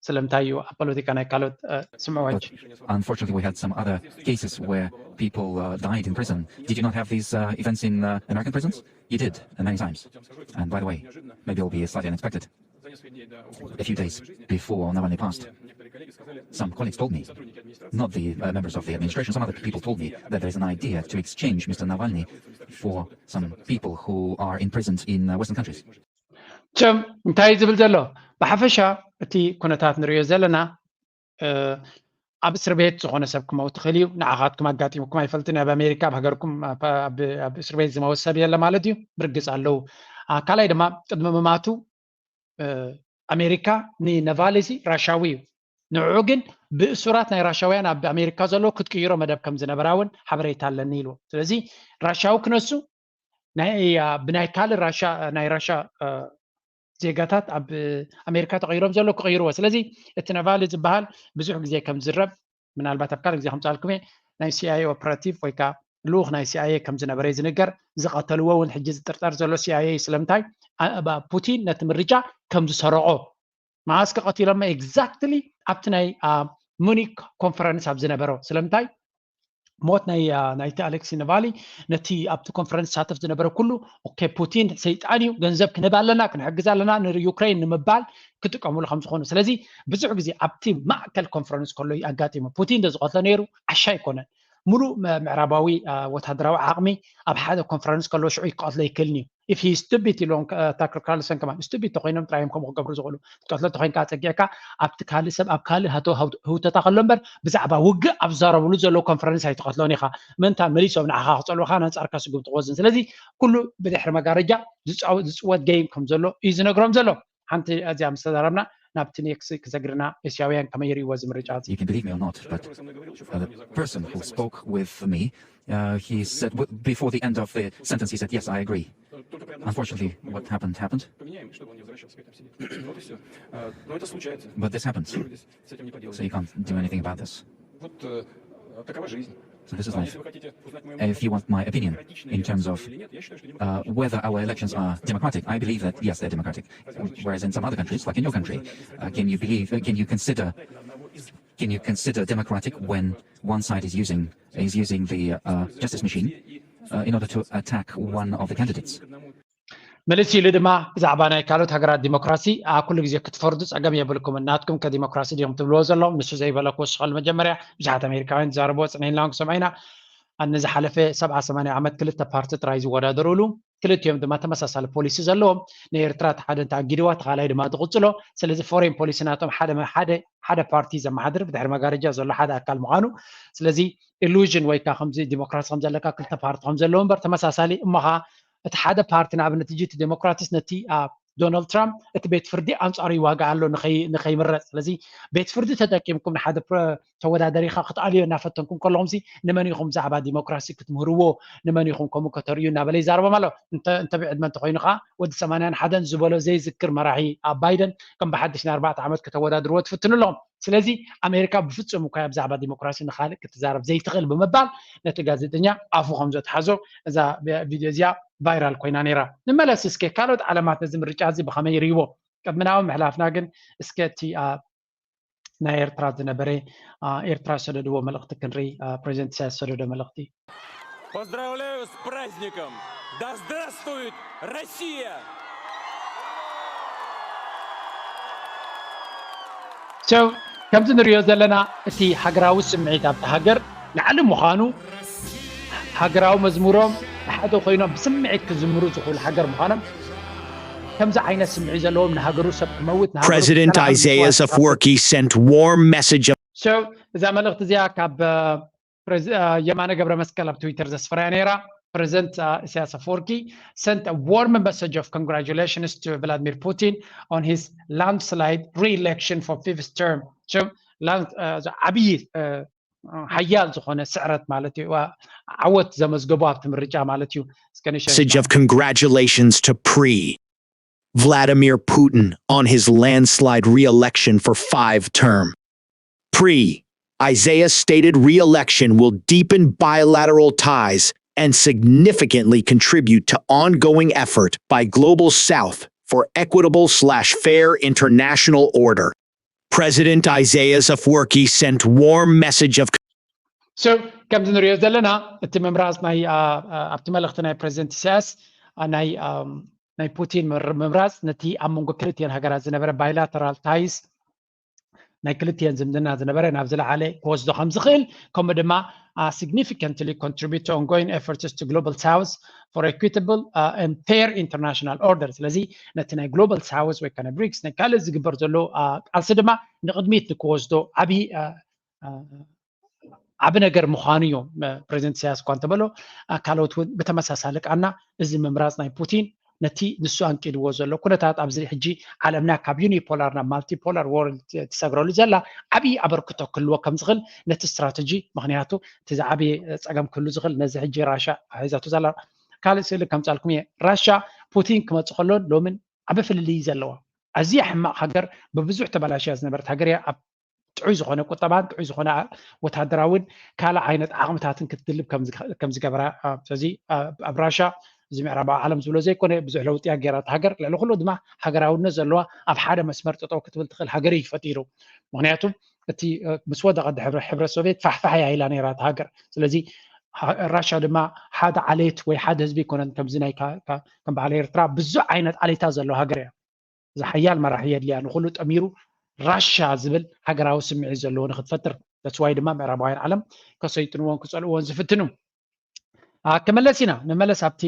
ስለምንታይ እዩ ኣብ ፖለቲካ ናይ ካልኦት ስምዕዎ ሕጂ Unfortunately, we had some other cases where people uh, died in prison. Did you not have these uh, events in uh, American prisons? You did, uh, many times. And by the way, maybe it'll be slightly unexpected. A few days before Navalny passed, some colleagues told me, not the uh, members of the administration, some other people told me that there is an idea to exchange Mister Navalny for some people who are imprisoned in uh, Western countries. ቸም እንታይ ዝብል ዘሎ ብሓፈሻ እቲ ኩነታት ንሪኦ ዘለና ኣብ እስር ቤት ዝኾነ ሰብ ክመውት ትኽእል እዩ። ንዓኻትኩም ኣጋጢሙኩም ኣይፈልጥን። ኣብ ኣሜሪካ ኣብ ሃገርኩም ኣብ እስር ቤት ዝመወት ሰብ የለ ማለት እዩ። ብርግፅ ኣለዉ። ካልኣይ ድማ ቅድሚ ምማቱ ኣሜሪካ ንነቫልዚ ራሻዊ እዩ። ንዕዑ ግን ብእሱራት ናይ ራሻውያን ኣብ ኣሜሪካ ዘለዉ ክትቅይሮ መደብ ከም ዝነበራ እውን ሓበሬታ ኣለኒ ኢልዎ። ስለዚ ራሻዊ ክነሱ ብናይ ካልእ ራሻ ናይ ራሻ ዜጋታት ኣብ ኣሜሪካ ተቐይሮም ዘሎ ክቕይርዎ። ስለዚ እቲ ነቫሊ ዝበሃል ብዙሕ ግዜ ከም ዝረብ ምናልባት ኣብ ካልእ ግዜ ከምፃልኩም እየ ናይ ሲኣይኤ ኦፐራቲቭ ወይ ከዓ ልኡኽ ናይ ሲኣይኤ ከም ዝነበረ ዝንገር። ዝቐተልዎ እውን ሕጂ ዝጥርጠር ዘሎ ሲኣይኤ እዩ። ስለምንታይ ፑቲን ነቲ ምርጫ ከም ዝሰረቆ መዓስ ከቐቲሎሞ ኤግዛክትሊ ኣብቲ ናይ ሙኒክ ኮንፈረንስ ኣብ ዝነበሮ ስለምንታይ ሞት ናይ ናይቲ ኣሌክሲ ነቫሊ ነቲ ኣብቲ ኮንፈረንስ ሳተፍ ዝነበረ ኩሉ ኦኬ ፑቲን ሰይጣን እዩ፣ ገንዘብ ክንህብ ኣለና፣ ክንሕግዝ ኣለና ንዩክሬን ንምባል ክጥቀምሉ ከም ዝኾኑ። ስለዚ ብዙሕ ግዜ ኣብቲ ማእከል ኮንፈረንስ ከሎ ኣጋጢሙ። ፑቲን እንተዝቐትሎ ነይሩ ዓሻ ኣይኮነን። ሙሉእ ምዕራባዊ ወታደራዊ ዓቕሚ ኣብ ሓደ ኮንፈረንስ ከሎ ሽዑ ክቐትሎ ይክእልን እዩ። If he stupid ኢሎም ታክር ካርልሰን ከማን ስቱፒድ ተኮይኖም ጥራዮም ከምኡ ክገብሩ ዝኽእሉ። ትቀትሎ ተኮይንካ ኣጸጊዕካ ኣብቲ ካልእ ሰብ ኣብ ካልእ ህውተታ ከሎ እምበር ብዛዕባ ውግእ ኣብ ዝዛረብሉ ዘለዉ ኮንፈረንስ ኣይትቀትሎን ኢኻ። ምእንታን መሊሶም ንዓኻ ክጸልኡኻ ነንጻርካ ስጉምቲ ክወስድን። ስለዚ ኩሉ ብድሕሪ መጋረጃ ዝጽወት ጌም ከም ዘሎ እዩ ዝነግሮም ዘሎ። ሓንቲ እዚኣ ምስ ተዛረብና ናብቲ ኔክስ ክሰግርና ኤስያውያን ከመይ ይርእይዎ እዚ ምርጫ እዚ? You can believe me or not, but uh, the person who spoke with me, uh, he said w- before the end of the sentence, he said, "Yes, I agree." Unfortunately, what happened happened, Поменяем, чтобы он не возвращался, пусть там сидит. Вот и все. Но это случается. But this happens, С этим не поделать. So you can't do anything about this. Вот э, такова жизнь. So this is А life. Если вы хотите узнать мою And if you want my opinion демократичные in terms of или нет, я считаю, что uh, whether our elections are democratic, I believe that yes, they're democratic. Whereas in some other countries, like in your country, uh, can you believe? Uh, can you consider? Can you consider democratic when one side is using is using the uh, justice machine uh, in order to attack one of the candidates? መልስ ኢሉ ድማ ብዛዕባ ናይ ካልኦት ሃገራት ዲሞክራሲ ኣብ ኩሉ ግዜ ክትፈርዱ ጸገም የብልኩምን፣ ናትኩም ከ ዲሞክራሲ ድዮም ትብልዎ ዘለኹም? ንሱ ዘይበለኩ ወስኸሉ መጀመርያ ብዙሓት ኣሜሪካውያን ዝዛረብዎ ጽንሕ ኢልና ክንሰምዖ ኢና። ኣብ ንዝሓለፈ ሰብዓ ሰማንያ ዓመት ክልተ ፓርቲ ጥራይ ዝወዳደሩሉ፣ ክልቲኦም ድማ ተመሳሳሊ ፖሊሲ ዘለዎም፣ ንኤርትራ እቲ ሓደ እንተኣጊድዋ እቲ ካልኣይ ድማ ዝቕጽሎ። ስለዚ ፎሬን ፖሊሲ ናቶም ሓደ ሓደ ሓደ ፓርቲ ዘመሓድር ብድሕሪ መጋረጃ ዘሎ ሓደ ኣካል ምዃኑ። ስለዚ ኢሉዥን ወይ ከዓ ከምዚ ዲሞክራሲ ከም ዘለካ ክልተ ፓርቲ ከም ዘለዎ እምበር ተመሳሳሊ እሞ ከዓ እቲ ሓደ ፓርቲ ንኣብነት ሕጂ እቲ ዴሞክራትስ ነቲ ዶናልድ ትራምፕ እቲ ቤት ፍርዲ ኣንጻሩ ይዋጋእ ኣሎ ንኸይምረፅ። ስለዚ ቤት ፍርዲ ተጠቂምኩም ንሓደ ተወዳደሪኻ ክትኣልዮ እናፈተንኩም ከለኹም ንመን ኢኹም ብዛዕባ ዲሞክራሲ ክትምህርዎ፣ ንመን ኢኹም ከምኡ ከተርእዩ እናበለ ይዛረቦም ኣሎ። እንተ ብዕድመ እንተኮይኑ ከዓ ወዲ ሰማንያን ሓደን ዝበሎ ዘይዝክር መራሒ ኣብ ባይደን ከም ብሓድሽ ንኣርባዕተ ዓመት ከተወዳድርዎ ትፍትኑ ኣለኹም። ስለዚ ኣሜሪካ ብፍጹም እኳ ብዛዕባ ዲሞክራሲ ንኻልእ ክትዛረብ ዘይትኽእል ብምባል ነቲ ጋዜጠኛ ኣፉ ከም ዘትሓዞ እዛ ቪድዮ እዚኣ ቫይራል ኮይና ነይራ። ንመለስ እስከ ካልኦት ዓለማት ነዚ ምርጫ እዚ ብኸመይ ይርእይዎ? ቅድሚ ናብኡ ምሕላፍና ግን እስከ እቲ ናይ ኤርትራ ዝነበረ ኤርትራ ዝሰደድዎ መልእኽቲ ክንርኢ። ፕሬዚደንት ኢሳያስ ዝሰደዶ መልእኽቲ። Поздравляю с праздником! Да здравствует Россия! ከምዚ ንሪኦ ዘለና እቲ ሃገራዊ ስምዒት ኣብቲ ሃገር ላዕሊ ምዃኑ፣ ሃገራዊ መዝሙሮም ብሓደ ኮይኖም ብስምዒት ክዝምሩ ዝኽእሉ ሃገር ምዃኖም፣ ከምዚ ዓይነት ስምዒት ዘለዎም ንሃገሩ ሰብ ክመውት ንሃገሩ President ክከላኸል Isaias ዝኽእል Afwerki sent warm message of እዛ መልእኽቲ እዚኣ ካብ የማነ ገብረ መስቀል ኣብ ትዊተር ዘስፈራያ ነይራ። ፕሬዚደንት ኢሳያስ ኣፈወርቂ sent a warm message of congratulations to Vladimir Putin on his landslide re-election for fifth term. ዓብዪ ሓያል ዝኾነ ስዕረት ማለት እዩ፣ ዓወት ዘመዝገቡ ኣብቲ ምርጫ ማለት እዩ። Message of congratulations to Pre Vladimir Putin on his landslide re-election for five term. Pre Isaias stated re-election will deepen bilateral ties and significantly contribute to ongoing effort by Global South for equitable slash fair international order. President Isaias Afwerki sent warm message of ከምዚ ንሪኦ ዘለና እቲ ምምራፅ ናይ ኣብቲ መልእኽቲ ናይ ፕሬዚደንት ኢሳያስ ናይ ናይ ፑቲን ምምራፅ ነቲ ኣብ መንጎ ክልቲኤን ሃገራት ዝነበረ bilateral ties ናይ ክልቲኤን ዝምድና ዝነበረ ናብ ዝለዓለ ክወስዶ ከም ዝኽእል ከምኡ ድማ significantly contribute to ongoing efforts to global south for equitable and fair international order። ስለዚ ነቲ ናይ global south ወይ ከነ ብሪክስ ናይ ካልእ ዝግበር ዘሎ ቃልሲ ድማ ንቕድሚት ንክወስዶ ዓብዪ ዓቢ ነገር ምዃኑ እዩ። ፕሬዚደንት ኢሳያስ እኳ እንተበሎ ካልኦት እውን ብተመሳሳሊ ቃና እዚ ምምራፅ ናይ ፑቲን ነቲ ንሱ ኣንቂድዎ ዘሎ ኩነታት ኣብዚ ሕጂ ዓለምና ካብ unipolar ናብ multipolar world ትሰግረሉ ዘላ ዓብዪ ኣበርክቶ ክህልዎ ከም ዝኽእል ነቲ ስትራተጂ ምክንያቱ እቲ ዝዓበየ ፀገም ክህሉ ዝኽእል ነዚ ሕጂ ራሻ ሒዛቶ ዘላ ካልእ ስእሊ ከምፃልኩም እየ። ራሻ ፑቲን ክመፅ ከሎ ሎምን ዓቢ ፍልልይ ዘለዋ ኣዝያ ሕማቕ ሃገር ብብዙሕ ተበላሽያ ዝነበረት ሃገር እያ። ኣብ ጥዑይ ዝኾነ ቁጠባን ጥዑይ ዝኾነ ወታደራዊን ካልእ ዓይነት ዓቕምታትን ክትድልብ ከም ዝገብራ ስለዚ ኣብ ራሻ እዚ ምዕራባዊ ዓለም ዝብሎ ዘይኮነ ብዙሕ ለውጢ ኣገይራ እታ ሃገር ልዕሊ ኩሉ ድማ ሃገራውነት ዘለዋ ኣብ ሓደ መስመር ጠጠው ክትብል ትኽእል ሃገር እዩ ፈጢሩ። ምክንያቱ እቲ ምስ ወደቐ ድሕሪ ሕብረት ሶቪየት ፋሕፋሕ እያ ኢላ ነይራ እታ ሃገር። ስለዚ ራሻ ድማ ሓደ ዓሌት ወይ ሓደ ህዝቢ ይኮነን። ከምዚ ናይ ከም በዓል ኤርትራ ብዙሕ ዓይነት ዓሌታት ዘለዎ ሃገር እያ። እዚ ሓያል መራሒ የድልያ፣ ንኩሉ ጠሚሩ ራሻ ዝብል ሃገራዊ ስምዒት ዘለዎ ንክትፈጥር። ተስዋይ ድማ ምዕራባውያን ዓለም ከሰይጥንዎን ክፀልእዎን ዝፍትኑ። ክመለስ ኢና፣ ንመለስ ኣብቲ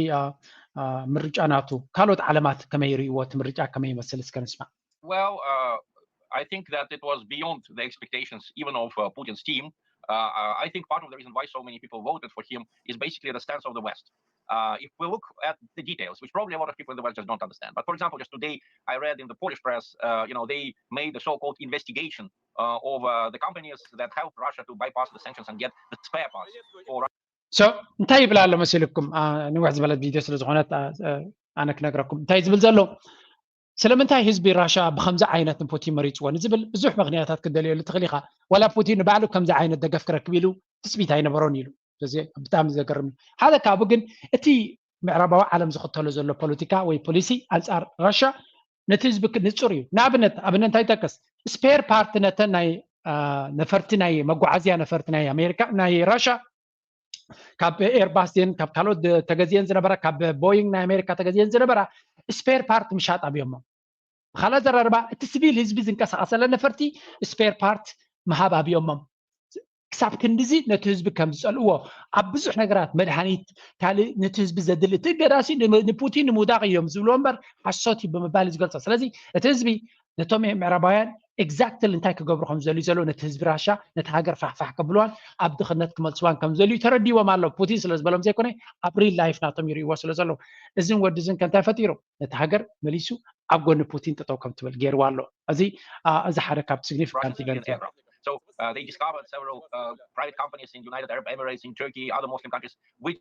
ምርጫ ናቱ። ካልኦት ዓለማት ከመይ ይርእይዎ? እቲ ምርጫ ከመይ ይመስል እስከ ንስማዕ። Well, uh, I think that it was beyond the expectations even of uh, Putin's team. Uh, I think part of the reason why so many people voted for him is basically the stance of the West. Uh, if we look at the details, which probably a lot of people in the West just don't understand. But for example, just today, I read in the Polish press, uh, you know, they made the so-called investigation uh, of uh, the companies that helped Russia to bypass the sanctions and get the spare parts for so እንታይ ይብል ኣሎ መሲልኩም? ንውሕ ዝበለት ቪድዮ ስለ ዝኾነት ኣነ ክነግረኩም እንታይ ዝብል ዘሎ። ስለምንታይ ህዝቢ ራሻ ብከምዚ ዓይነት ንፑቲን መሪፅዎ ንዝብል ብዙሕ ምክንያታት ክደልየሉ ትኽእል ኢኻ። ዋላ ፑቲን ንባዕሉ ከምዚ ዓይነት ደገፍ ክረክብ ኢሉ ትፅቢት ኣይነበሮን ኢሉ። እዚ ብጣዕሚ ዘገርም እዩ። ሓደ ካብኡ ግን እቲ ምዕራባዊ ዓለም ዝኽተሎ ዘሎ ፖለቲካ ወይ ፖሊሲ ኣንፃር ራሻ ነቲ ህዝቢ ንፁር እዩ። ንኣብነት ኣብነት እንታይ ይጠቅስ? ስፔር ፓርት ነተን ናይ ነፈርቲ ናይ መጓዓዝያ ነፈርቲ ናይ ኣሜሪካ ናይ ራሻ ካብ ኤርባስ ን ካብ ካልኦት ተገዚአን ዝነበራ ካብ ቦይንግ ናይ ኣሜሪካ ተገዚአን ዝነበራ ስፔር ፓርት ምሻጥ ኣብዮሞ። ብካልእ ኣዘራርባ እቲ ስቪል ህዝቢ ዝንቀሳቀሰለ ነፈርቲ ስፔር ፓርት ምሃብ ኣብዮሞም። ክሳብ ክንድዚ ነቲ ህዝቢ ከም ዝፀልእዎ ኣብ ብዙሕ ነገራት መድሃኒት ካልእ ነቲ ህዝቢ ዘድሊ እቲ እገዳሲ ንፑቲን ንምውዳቅ እዮም ዝብልዎ እምበር ሓሶት እዩ ብምባል እዩ ዝገልፆ። ስለዚ እቲ ህዝቢ ነቶም ምዕራባውያን ኤግዛክትሊ እንታይ ክገብሩ ከም ዝደልዩ ዘለዉ ነቲ ህዝቢ ራሻ ነቲ ሃገር ፋሕፋሕ ከብልዋን ኣብ ድኽነት ክመልስዋን ከም ዝደልዩ ተረዲዎም ኣሎ። ፑቲን ስለ ዝበሎም ዘይኮነ ኣብ ሪል ላይፍ ናቶም ይርእይዎ ስለ ዘለዉ እዝን ወዲ እዝን ከንታይ ፈጢሩ ነቲ ሃገር መሊሱ ኣብ ጎኒ ፑቲን ጠጠው ከም ትብል ገይርዋ ኣሎ። እዚ እዚ ሓደ ካብ ሲግኒፊካንት ኢቨንት እዮም። So uh, they discovered several uh, private companies in United Arab Emirates, in Turkey, other Muslim countries, which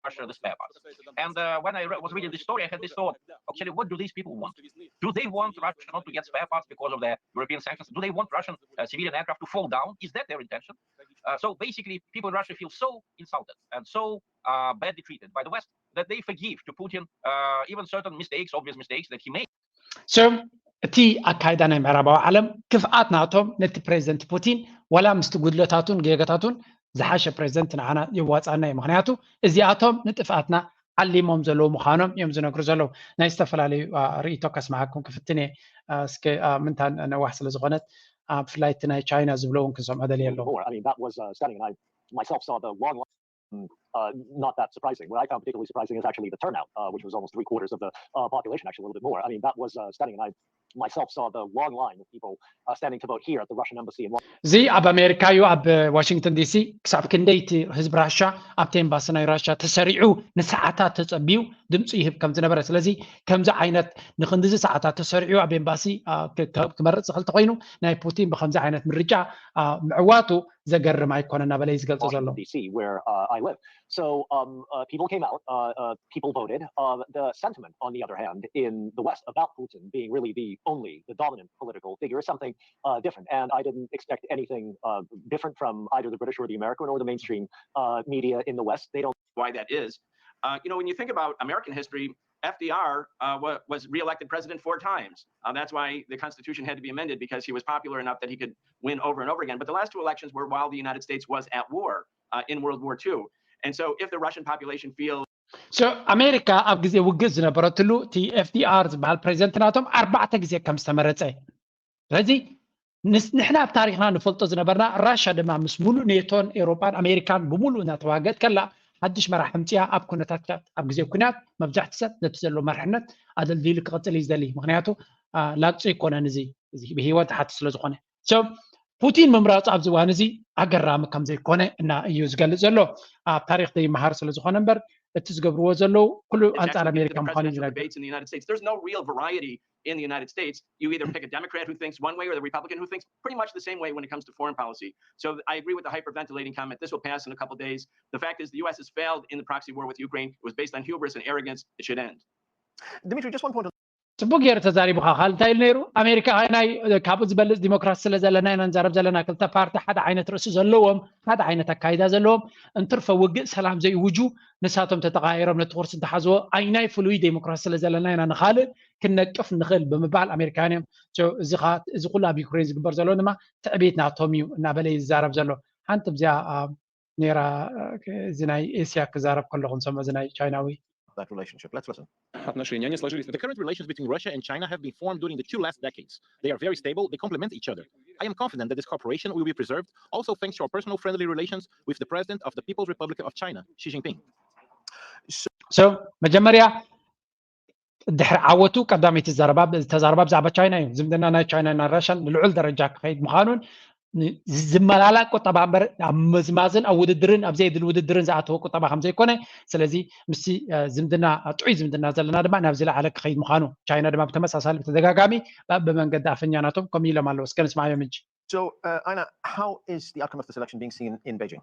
Russia the spare parts. And uh, when I re- was reading this story, I had this thought: actually, what do these people want? Do they want Russia not to get spare parts because of the European sanctions? Do they want Russian uh, civilian aircraft to fall down? Is that their intention? Uh, so basically, people in Russia feel so insulted and so uh, badly treated by the West that they forgive to Putin uh, even certain mistakes, obvious mistakes that he made. So እቲ ኣካይዳ ናይ ምዕራባዊ ዓለም ክፍኣት ናቶም ነቲ ፕሬዚደንት ፑቲን ዋላ ምስቲ ጉድለታቱን ጌጋታቱን ዝሓሸ ፕሬዚደንት ንዓና የዋፃና እዩ። ምክንያቱ እዚኣቶም ንጥፍኣትና ዓሊሞም ዘለዉ ምዃኖም እዮም ዝነግሩ ዘለዉ። ናይ ዝተፈላለዩ ርእይቶ ከስምዓኩም ክፍትን እየ። እስከ ምንታን ነዋሕ ስለ ዝኾነት ብፍላይ እቲ ናይ ቻይና ዝብሎ እውን ክንሰምዖ ደልየ ኣለኹ። More. I mean, that was uh, stunning. And I myself saw the long line. Uh, not that surprising. What I found particularly surprising is actually the turnout, uh, which was almost three quarters of the uh, population, actually a little bit more. I mean, that was uh, stunning. And I myself saw the long line of people uh, standing to vote here at the Russian embassy in Washington. እዚ ኣብ ኣሜሪካ እዩ። ኣብ ዋሽንግተን ዲሲ ክሳብ ክንደይ እቲ ህዝቢ ራሻ ኣብቲ ኤምባሲ ናይ ራሻ ተሰሪዑ ንሰዓታት ተፀቢዩ ድምፂ ይህብ ከም ዝነበረ። ስለዚ ከምዚ ዓይነት ንክንድዚ ሰዓታት ተሰሪዑ ኣብ ኤምባሲ ክመርፅ ዝኽእል ተኮይኑ ናይ ፑቲን ብከምዚ ዓይነት ምርጫ ምዕዋቱ ዘገርም ኣይኮነ እናበለ እዩ ዝገልፆ ዘሎ። D C, where uh, I live. So um, uh, people came out, uh, uh, people voted. Uh, the sentiment, on the other hand, in the West about Putin being really the only, the dominant political figure is something uh, different. And I didn't expect anything uh, different from either the British or the American or the mainstream uh, media in the West. They don't. Why that is, uh, you know, when you think about American history, F D R uh, wa- was reelected president four times. Uh, that's why the Constitution had to be amended, because he was popular enough that he could win over and over again. But the last two elections were while the United States was at war uh, in World War Two. And so if the Russian population feels so ኣሜሪካ ኣብ ግዜ ውግእ ዝነበረትሉ እቲ ኤፍዲኣር ዝበሃል ፕሬዚደንት ናቶም ኣርባዕተ ግዜ ከም ዝተመረፀ። ስለዚ ንሕና ኣብ ታሪክና ንፈልጦ ዝነበርና፣ ራሻ ድማ ምስ ሙሉእ ኔቶን ኤውሮጳን ኣሜሪካን ብሙሉእ እናተዋገት ከላ ሓድሽ መራሕ ሕምፅያ ኣብ ኩነታት ኣብ ግዜ ኩናት መብዛሕቲ ሰብ ነቲ ዘሎ መርሕነት ኣደልዲሉ ክቐፅል እዩ ዝደሊ። ምክንያቱ ላግፂ ኣይኮነን፣ እዚ ብሂወት ዝሓት ስለዝኮነ። ፑቲን ምምራፁ ኣብዚ እዋን እዚ ኣገራሚ ከም ዘይኮነ እና እዩ ዝገልፅ ዘሎ። ኣብ ታሪክ ዘይመሃር ስለዝኮነ እምበር እቲ ዝገብርዎ ዘለዉ ኩሉ ኣንፃር ኣሜሪካ ምኳኑ እዩ ዝነግር። There's no real variety in the United States. You either pick a Democrat who thinks one way or the Republican who thinks pretty much the same way when it comes to foreign policy. So I agree with the hyperventilating comment. This will pass in a couple days. The fact is, the U S has failed in the proxy war with Ukraine. It was based on hubris and arrogance. It should end. Dimitri, just one point. ጽቡቅ ገይሩ ተዛሪቡኻ። ካልእ እንታይ ኢሉ ነይሩ? ኣሜሪካ ናይ ካብኡ ዝበልጽ ዲሞክራሲ ስለ ዘለና ኢና ንዛረብ ዘለና። ክልተ ፓርቲ ሓደ ዓይነት ርእሲ ዘለዎም፣ ሓደ ዓይነት ኣካይዳ ዘለዎም፣ እንትርፈ ውግእ ሰላም ዘይውጁ፣ ንሳቶም ተተቓይሮም ነቲ ኩርሲ እንተሓዝዎ፣ ኣይናይ ፍሉይ ዲሞክራሲ ስለ ዘለና ኢና ንኻልእ ክንነቅፍ ንኽእል ብምባል ኣሜሪካውያን እዮም። So፣ እዚ ኸኣ፣ እዚ ኩሉ ኣብ ዩክሬን ዝግበር ዘሎ ድማ ትዕቢት ናቶም እዩ እናበለ እዩ ዝዛረብ ዘሎ። ሓንቲ ብዚኣ፣ አ፣ ነይራ፣ አ፣ እዚ ናይ ኤስያ ክዛረብ ከለኹ ንሰምዖ፣ እዚ ናይ ቻይናዊ። That relationship. Let's listen. Отношения не сложились. The current relations between Russia and China have been formed during the two last decades. They are very stable, they complement each other. I am confident that this cooperation will be preserved, also thanks to our personal friendly relations with the President of the People's Republic of China, Xi Jinping. So፣ መጀመርያ ድሕሪ ዓወቱ ቀዳመይቲ ዘረባ፣ ተዛረባ ብዛዕባ ቻይና እዩ። ዝምድና ናይ ቻይናን ራሻን ንልዑል ደረጃ ክኸይድ ምዃኑን ን-፣ ዝመላላእ ቁጠባ እምበር ኣብ ምዝማዝን ኣብ ውድድርን ኣብ ዘየድሊ ውድድርን ዝኣተወ ቁጠባ ከም ዘይኮነ፣ ስለዚ ምስቲ፣ እ፣ ዝምድና፣ ጥዑይ ዝምድና ዘለና ድማ ናብ ዝለዓለ ክኸይድ ምዃኑ፣ ቻይና ድማ ብተመሳሳሊ ብተደጋጋሚ ብ-፣ ብመንገዲ ኣፈኛ ናቶም ከምኡ ኢሎም ኣለዉ። እስከ ንስማዓዮም እንጂ። So, uh, Aina, how is the outcome of this election being seen in Beijing?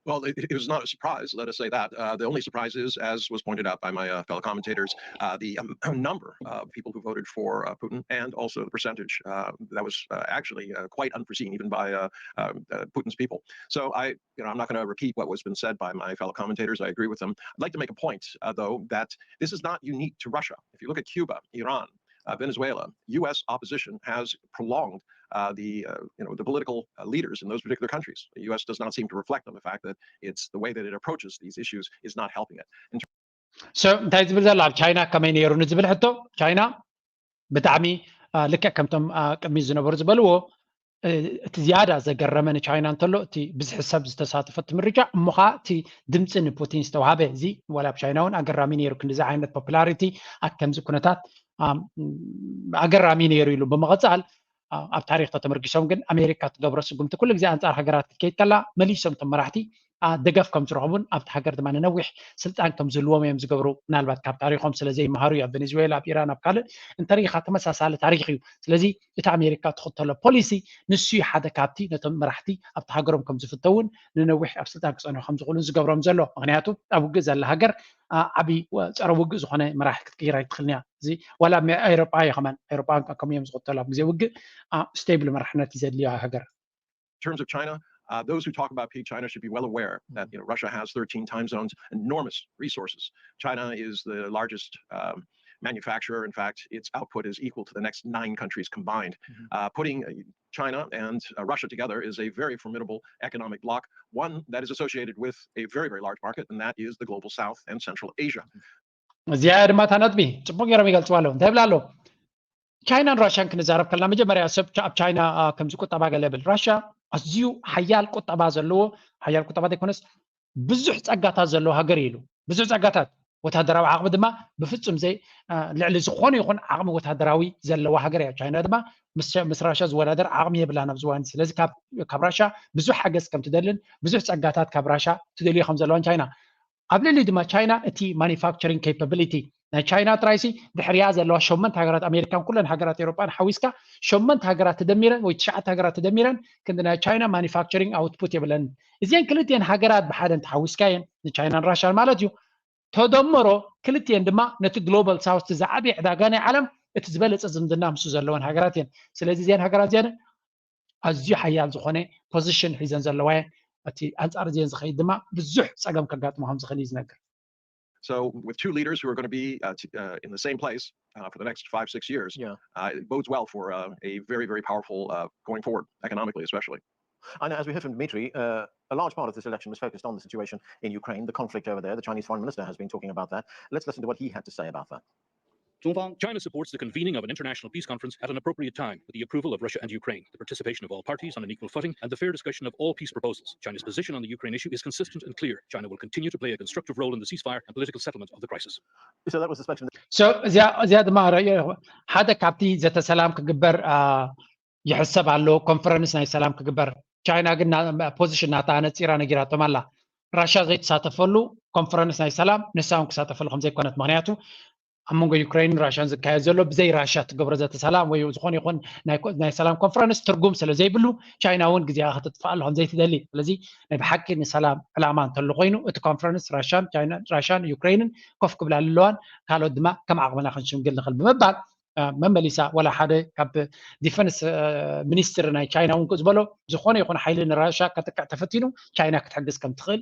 Well, it, it was not a surprise, let us say that. Uh, the only surprise is, as was pointed out by my uh, fellow commentators, uh, the um, number of people who voted for uh, Putin and also the percentage uh, that was uh, actually uh, quite unforeseen even by uh, uh, uh, Putin's people. So I, you know, I'm not going to repeat what was been said by my fellow commentators. I agree with them. I'd like to make a point, uh, though, that this is not unique to Russia. If you look at Cuba, Iran, uh, Venezuela, U S opposition has prolonged uh, the uh, you know the political uh, leaders in those particular countries. The U S does not seem to reflect on the fact that it's the way that it approaches these issues is not helping it. So እንታይ ዝብል ዘሎ ኣብ ቻይና ከመይ ነይሩ ንዝብል ሕቶ፣ ቻይና ብጣዕሚ፣ አ፣ ልክዕ ከምቶም፣ አ፣ ቅድሚ ዝነበሩ ዝበልዎ፣ እ፣ እቲ ዝያዳ ዘገረመ ንቻይና እንተሎ እቲ ብዝሒ ሰብ ዝተሳተፈ እቲ ምርጫ፣ እሞ ኸዓ እቲ ድምፂ ንፑቲን ዝተዋሃበ፣ እዚ ዋላ ኣብ ቻይና እውን ኣገራሚ ነይሩ። ክንዲዚ ዓይነት ፖፑላሪቲ ኣብ ከምዚ ኩነታት፣ አ፣ ኣገራሚ ነይሩ ኢሉ ብምቕፃል፣ አ፣ ኣብ ታሪኽ ተተመርጊሶም ግን ኣሜሪካ ትገብሮ ስጉምቲ ኩሉ ግዜ ኣንፃር ሃገራት ክትከይድ ከላ መሊሶም እቶም መራሕቲ፣ አ፣ ደገፍ ከም ዝረኽቡን ኣብቲ ሃገር ድማ ንነዊሕ ስልጣን ከም ዝህልዎም እዮም ዝገብሩ። ምናልባት ካብ ታሪኾም ስለ ዘይመሃሩ እዩ። ኣብ ቬኔዙዌላ፣ ኣብ ኢራን፣ ኣብ ካልእ እንተሪኢኻ ተመሳሳሊ ታሪኽ እዩ። ስለዚ እቲ ኣሜሪካ ትኽተሎ ፖሊሲ ንሱ እዩ ሓደ ካብቲ ነቶም መራሕቲ ኣብቲ ሃገሮም ከም ዝፍተውን ንነዊሕ ኣብ ስልጣን ክጸንሑ ከም ዝኽእሉን ዝገብሮም ዘሎ። ምኽንያቱ ኣብ ውግእ ዘላ ሃገር፣ አ፣ ዓቢ ወ-፣ ጸረ ውግእ ዝኾነ መራሒ ክትቅይር ኣይትኽእልን እያ። እዚ ዋላ ኣብ ኤውሮጳ እዩ ከማን፣ ኤውሮጳውያን ከ-፣ ከምኡ እዮም ዝኽተሉ። ኣብ ግዜ ውግእ፣ አ፣ ስቴብል መራሕነት እዩ ዘድልዮ ሃገር። In terms of China, uh, those who talk about peak China should be well aware that you know Russia has thirteen time zones, enormous resources. China is the largest um, manufacturer. In fact, its output is equal to the next nine countries combined. Uh, putting uh, China and uh, Russia together is a very formidable economic bloc, one that is associated with a very, very large market, and that is the global South and Central Asia. እዚኣ ድማ እታ ነጥቢ ጽቡቅ ገይሮም ይገልጽዋ ኣለዉ። እንታይ ይብላ ኣለዉ? ቻይናን ራሽያን ክንዛረብ ከለና፣ መጀመርያ ሰብ ቻ-፣ ኣብ ቻይና፣ አ፣ ከምዚ ቁጠባ ገለ ብል። ራሽያ ኣዝዩ ሓያል ቁጠባ ዘለዎ፣ ሓያል ቁጠባ ዘይኮነስ ብዙሕ ጸጋታት ዘለዎ ሃገር እዩ ኢሉ። ብዙሕ ጸጋታት፣ ወታደራዊ ዓቕሚ ድማ ብፍጹም ዘይ-፣ አ፣ ልዕሊ ዝኾነ ይኹን ዓቕሚ ወታደራዊ ዘለዋ ሃገር እያ። ቻይና ድማ ምስ ሸ-፣ ምስ ራሽያ ዝወዳደር ዓቕሚ የብላን ኣብዚ እዋን። ስለዚ ካብ፣ ካብ ራሽያ ብዙሕ ሓገዝ ከም ትደልን ብዙሕ ጸጋታት ካብ ራሽያ ትደልዮ ከም ዘለዋን ቻይና ኣብ ልዕሊ ድማ ቻይና እቲ ማኒፋክቸሪንግ ኬፓቢሊቲ ናይ ቻይና ጥራይሲ ድሕሪያ ዘለዋ ሸመንተ ሃገራት ኣሜሪካን ኩለን ሃገራት ኤውሮጳን ሓዊስካ ሸመንተ ሃገራት ተደሚረን ወይ ትሽዓተ ሃገራት ተደሚረን ክንዲ ናይ ቻይና ማኒፋክቸሪንግ ኣውትፑት የብለን። እዚአን ክልቲአን ሃገራት ብሓደ እንተሓዊስካየን ንቻይናን ራሽያን ማለት እዩ ተደምሮ ክልቲአን ድማ ነቲ ግሎባል ሳውት ዝዓበየ ዕዳጋ ናይ ዓለም እቲ ዝበለጸ ዝምድና ምስ ዘለወን ሃገራት እየን። ስለዚ እዚአን ሃገራት እዚአን ኣዝዩ ሓያል ዝኾነ ፖዚሽን ሒዘን ዘለዋ እየን። እቲ ኣንጻር እዚአን ዝኸይድ ድማ ብዙሕ ጸገም ከጋጥሞ ከም ዝኽእል እዩ ዝነግር። So, with two leaders who are going to be uh, t- uh, in the same place uh, for the next five, six years, Yeah. Uh, it bodes well for uh, a very, very powerful uh, going forward, economically especially. And as we heard from Dmitry, uh, a large part of this election was focused on the situation in Ukraine, the conflict over there. The Chinese foreign minister has been talking about that. Let's listen to what he had to say about that. China supports the convening of an international peace conference at an appropriate time, with the approval of Russia and Ukraine, the participation of all parties on an equal footing, and the fair discussion of all peace proposals. China's position on the Ukraine issue is consistent and clear. China will continue to play a constructive role in the ceasefire and political settlement of the crisis. So that was the spokesman. So እዚኣ፣ እዚኣ ድማ ረእዮ ኢኹ። ሓደ ካብቲ ዘተ ሰላም ክግበር፣ አ፣ ይሕሰብ ኣሎ፣ ኮንፈረንስ ናይ ሰላም ክግበር። ቻይና ግን ና-፣ ፖዚሽን ናታ ኣነጺራ ነጊራቶም ኣላ። ራሽያ ዘይትሳተፈሉ ኮንፈረንስ ናይ ሰላም ንሳ እውን ክሳተፈሉ ከም ዘይኮነት። ምኽንያቱ ኣብ መንጎ ዩክሬን ራሽያን ዝካየድ ዘሎ ብዘይ ራሽያ ትገብሮ ዘተ ሰላም ወይ ዝኾነ ይኹን ናይ ሰላም ኮንፈረንስ ትርጉም ስለ ዘይብሉ፣ ቻይና እውን ግዜኣ ከተጥፍኣሉ ከም ዘይትደሊ። ስለዚ ናይ ብሓቂ ንሰላም ዕላማ እንተሎ ኮይኑ፣ እቲ ኮንፈረንስ ራሽያን ቻይና፣ ራሽያን ዩክሬንን ኮፍ ክብላ ኣለዋን፣ ካልኦት ድማ ከም ዓቕምና ክንሽምግል ንኽእል ብምባል መመሊሳ፣ ዋላ ሓደ ካብ ዲፈንስ ሚኒስትር ናይ ቻይና እውን ዝበሎ፣ ዝኾነ ይኹን ሓይሊ ንራሻ ከጥቅዕ ተፈቲኑ ቻይና ክትሕግዝ ከም ትኽእል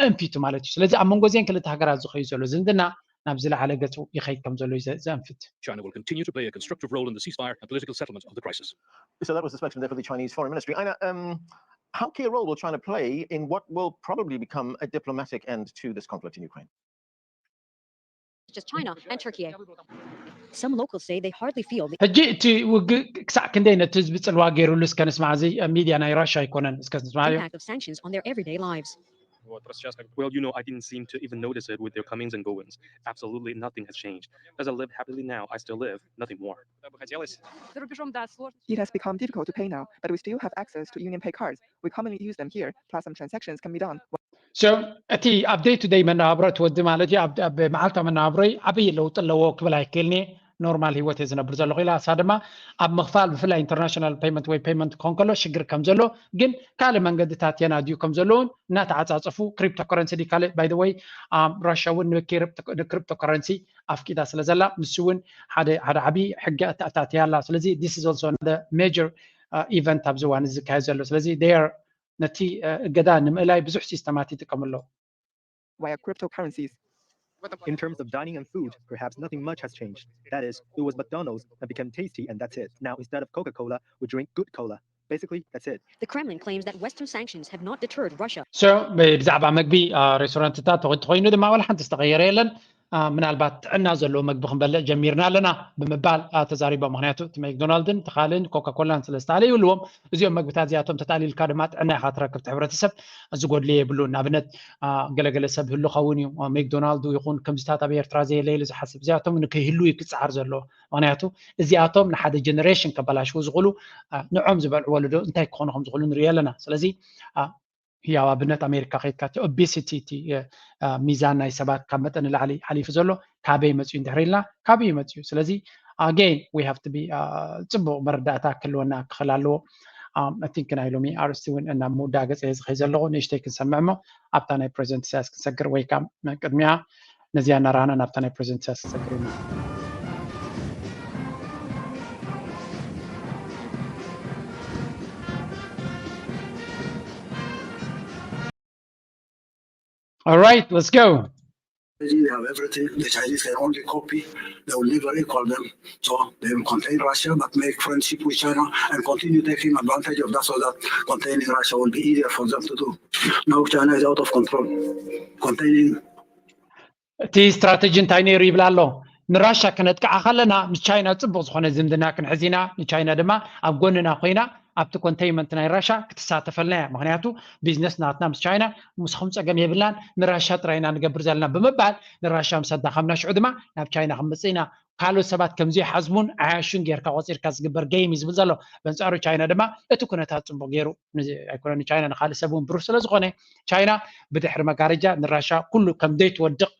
ኣንፊቱ ማለት እዩ። ስለዚ ኣብ መንጎ እዚን ክልተ ሃገራት ዝኸዩ ዘሎ ዝምድና ናብ ዝለዓለ ገጹ ይኸይድ ከም ዘሎ እዩ ዘ- ዘንፍት። China will continue to play a constructive role in the ceasefire and political settlement of the crisis. So that was the spokesman there for the Chinese Foreign Ministry. Aina, um, how key a role will China play in what will probably become a diplomatic end to this conflict in Ukraine? Just China and Turkey. Some locals say they hardly feel the ሕጂ እቲ ውግእ ክሳዕ ክንደይ ነቲ ህዝቢ ጽልዋ ገይሩሉ እስከ ንስማዕ። እዚ ሚድያ ናይ ራሻ ኣይኮነን። እስከ ንስማዕዮ። impact of sanctions on their everyday lives. Well, you know, I didn't seem to even notice it with their comings and goings. Absolutely nothing has changed. As I live happily now, I still live, nothing more. It has become difficult to pay now, but we still have access to UnionPay cards. We commonly use them here, plus some transactions can be done. So እቲ ኣብ day to day መነባብሮ እቲ ወዲ ማለት እዩ ኣብ መዓልታዊ መነባብሮይ ዓብዪ ለውጢ ኣለዎ ክብል ኣይክእልኒ። ኖርማል ህይወት እየ ዝነብር ዘለኹ ኢላ። እሳ ድማ ኣብ ምኽፋል ብፍላይ international payment ወይ payment ክኾን ከሎ ሽግር ከም ዘሎ፣ ግን ካልእ መንገድታት የናድዩ ከም ዘለውን እናተዓፃፀፉ፣ cryptocurrency ድዩ ካልእ፣ by the way ራሽያ እውን ንክሪፕቶከረንሲ ኣፍቂዳ ስለ ዘላ፣ ንሱ እውን ሓደ ሓደ ዓብዪ ሕጊ ኣተኣታትያ ኣላ። ስለዚ this is also the major event ኣብዚ እዋን እዚ ዝካየድ ዘሎ። ስለዚ they are ነቲ እገዳ ንምእላይ ብዙሕ ሲስተማት ይጥቀሙ ኣለዉ። Via cryptocurrencies. In terms of dining and food, perhaps nothing much has changed. That is, it was McDonald's and became tasty, and that's it. Now, instead of Coca-Cola, we drink good cola. Basically, that's it. The Kremlin claims that Western sanctions have not deterred Russia. So ብዛዕባ መግቢ ሬስቶራንትታት ተኾይኑ ድማ ዋላ ሓንቲ ዝተቐየረ የለን። ምናልባት ጥዕና ዘለዎ መግቢ ክንበልዕ ጀሚርና ኣለና ብምባል ተዛሪቦም። ምክንያቱ እቲ ሜክዶናልድን እቲ ካልእን ኮካኮላን ስለ ዝተኣለዩ ይብልዎም። እዚኦም መግብታት እዚኣቶም ተታሊልካ ድማ ጥዕና ኢኻ ትረክብ። እቲ ሕብረተሰብ ዝጎድልዮ የብሉን። ንኣብነት ገለገለ ሰብ ህሉ ኸውን እዩ ሜክዶናልዱ ይኹን ከምዚታት ኣብ ኤርትራ ዘየለ ኢሉ ዝሓስብ። እዚኣቶም ንክህሉ እዩ ክፀዓር ዘለዎ። ምክንያቱ እዚኣቶም ንሓደ ጀነሬሽን ከበላሽው ዝኽእሉ ንዖም ዝበልዑ ወለዶ እንታይ ክኾኑ ከም ዝኽእሉ ንሪኦ ኣለና። ስለዚ ህያው ኣብነት ኣሜሪካ ከይድካ እቲ ኦቤሲቲ እቲ ሚዛን ናይ ሰባት ካብ መጠን ንላዕሊ ሓሊፉ ዘሎ ካበይ መፅኡ እንድሕር ኢልና ካበይ መፅኡ። ስለዚ again we have to be ፅቡቕ መረዳእታ ክህልወና ክኽእል ኣለዎ። I think ናይ ሎሚ ኣርእስቲ እውን እናብ ምውዳእ ገፀ ዝኸይ ዘለኹ ንእሽተይ ክንሰምዕ እሞ ኣብታ ናይ ፕሬዚደንት ኢሳያስ ክንሰግር ወይ ከዓ ቅድሚያ ነዚኣ እናረኣና ናብታ ናይ ፕሬዚደንት ኢሳያስ ክንሰግር ኢና። All right, let's go. They have everything. The Chinese can only copy. They will never equal them. So they will contain Russia, but make friendship with China and continue taking advantage of that so that containing Russia will be easier for them to do. Now China is out of control. Containing እቲ ስትራተጂ እንታይ ነይሩ ይብል ኣሎ። ንራሻ ክነጥቅዓ ከለና ምስ ቻይና ፅቡቅ ዝኾነ ዝምድና ክንሕዝ ኢና፣ ንቻይና ድማ ኣብ ጎንና ኮይና ኣብቲ ኮንቴይንመንት ናይ ራሻ ክትሳተፈልና እያ። ምክንያቱ ቢዝነስ ናትና ምስ ቻይና፣ ምስኹም ፀገም የብልናን፣ ንራሻ ጥራይ ኢና ንገብር ዘለና ብምባል ንራሻ ምስ ኣዳኸምና ሽዑ ድማ ናብ ቻይና ክንመፅእ ኢና። ካልኦት ሰባት ከምዚ ይሓዝሙን ዓያሹን ጌርካ ቆፂርካ ዝግበር ጌም እዩ ዝብል ዘሎ። በንፃሩ ቻይና ድማ እቲ ኩነታት ፅቡቅ ገይሩ ኣይኮነን። ቻይና ንካልእ ሰብ እውን ብሩህ ስለዝኾነ ቻይና ብድሕሪ መጋረጃ ንራሻ ኩሉ ከም ዘይትወድቕ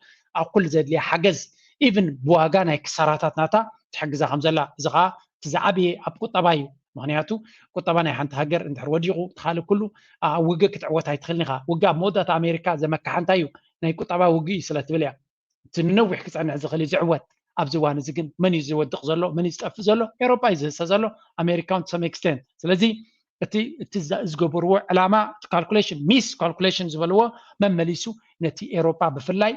ኣብ ኩሉ ዘድልያ ሓገዝ ኢቭን ብዋጋ ናይ ክሳራታት ናታ ትሕግዛ ከም ዘላ፣ እዚ ከዓ እቲ ዝዓበየ ኣብ ቁጠባ እዩ። ምክንያቱ ቁጠባ ናይ ሓንቲ ሃገር እንድሕር ወዲቑ እቲ ካልእ ኩሉ ኣብ ውግእ ክትዕወት ኣይትኽእልን ኢኻ። ውግእ ኣብ መወዳእታ ኣሜሪካ ዘመካሓ እንታይ እዩ? ናይ ቁጠባ ውግእ እዩ ስለ ትብል እያ። እቲ ንነዊሕ ክፀንሕ ዝኽእል እዩ ዝዕወት። ኣብዚ እዋን እዚ ግን መን እዩ ዝወድቕ ዘሎ? መን እዩ ዝጠፍእ ዘሎ? ኤሮፓ እዩ ዝህሰ ዘሎ፣ ኣሜሪካ እውን to some extent። ስለዚ እቲ እቲ ዝገበርዎ ዕላማ ካልኩሌሽን ሚስ ካልኩሌሽን ዝበልዎ መመሊሱ ነቲ ኤሮፓ ብፍላይ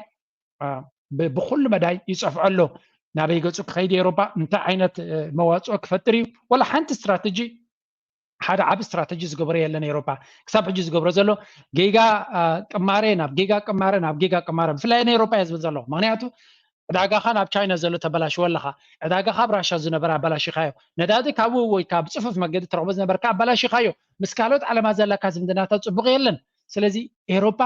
ብኩሉ መዳይ ይፀፍዖ ኣሎ። ናበይ ገፁ ክኸይድ ኤሮፓ እንታይ ዓይነት መዋፅኦ ክፈጥር እዩ? ዋላ ሓንቲ ስትራተጂ ሓደ ዓቢ ስትራተጂ ዝገበረ የለን ኤሮፓ ክሳብ ሕጂ ዝገብሮ ዘሎ ጌጋ ቅማሬ ናብ ጌጋ ቅማሬ ናብ ጌጋ ቅማሬ ብፍላይ ንኤሮፓ እየ ዝብል ዘለኹ። ምክንያቱ ዕዳጋኻ ናብ ቻይና ዘሎ ተበላሽዎ ኣለኻ። ዕዳጋኻ ኣብ ራሻ ዝነበረ ኣበላሽኻዮ። ነዳዲ ካብኡ ወይ ካብ ፅፉፍ መገዲ ትረኽቦ ዝነበርካ ኣበላሽኻዮ። ምስ ካልኦት ዓለማት ዘለካ ዝምድናታት ፅቡቕ የለን። ስለዚ ኤሮፓ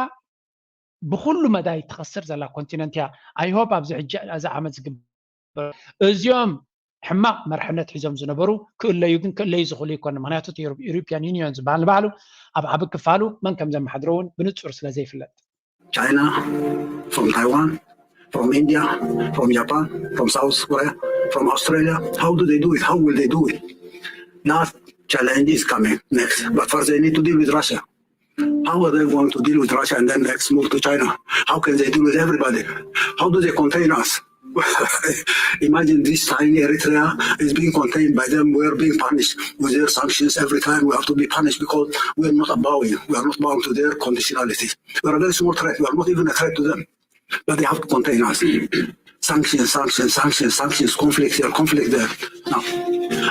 ብኩሉ መዳይ ትኸስር ዘላ ኮንቲነንት እያ። I hope ኣብዚ ሕጂ እዚ ዓመት ዝግበር እዚኦም ሕማቕ መርሕነት ሒዞም ዝነበሩ ክእለዩ ግን ክእለዩ ዝኽእሉ ይኮኑ። ምክንያቱ European Union ዝበሃል ንባዕሉ ኣብ ዓቢ ክፋሉ መን ከም ዘመሓድሮ እውን ብንጹር ስለ ዘይፍለጥ። China from Taiwan from India, from Japan, from South Korea, from Australia. How do they do it? How will they do it? That challenge is coming next. But first, they need to deal with Russia. How are they going to deal with Russia and then next move to China? How can they deal with everybody? How do they contain us? Imagine this tiny Eritrea is being contained by them. We are being punished with their sanctions every time. We have to be punished because we are not bowing. We are not bound to their conditionalities. We are a very small threat. We are not even a threat to them. But they have to contain us. Sanctions, sanctions, sanctions, sanctions, conflict here, conflict there. No.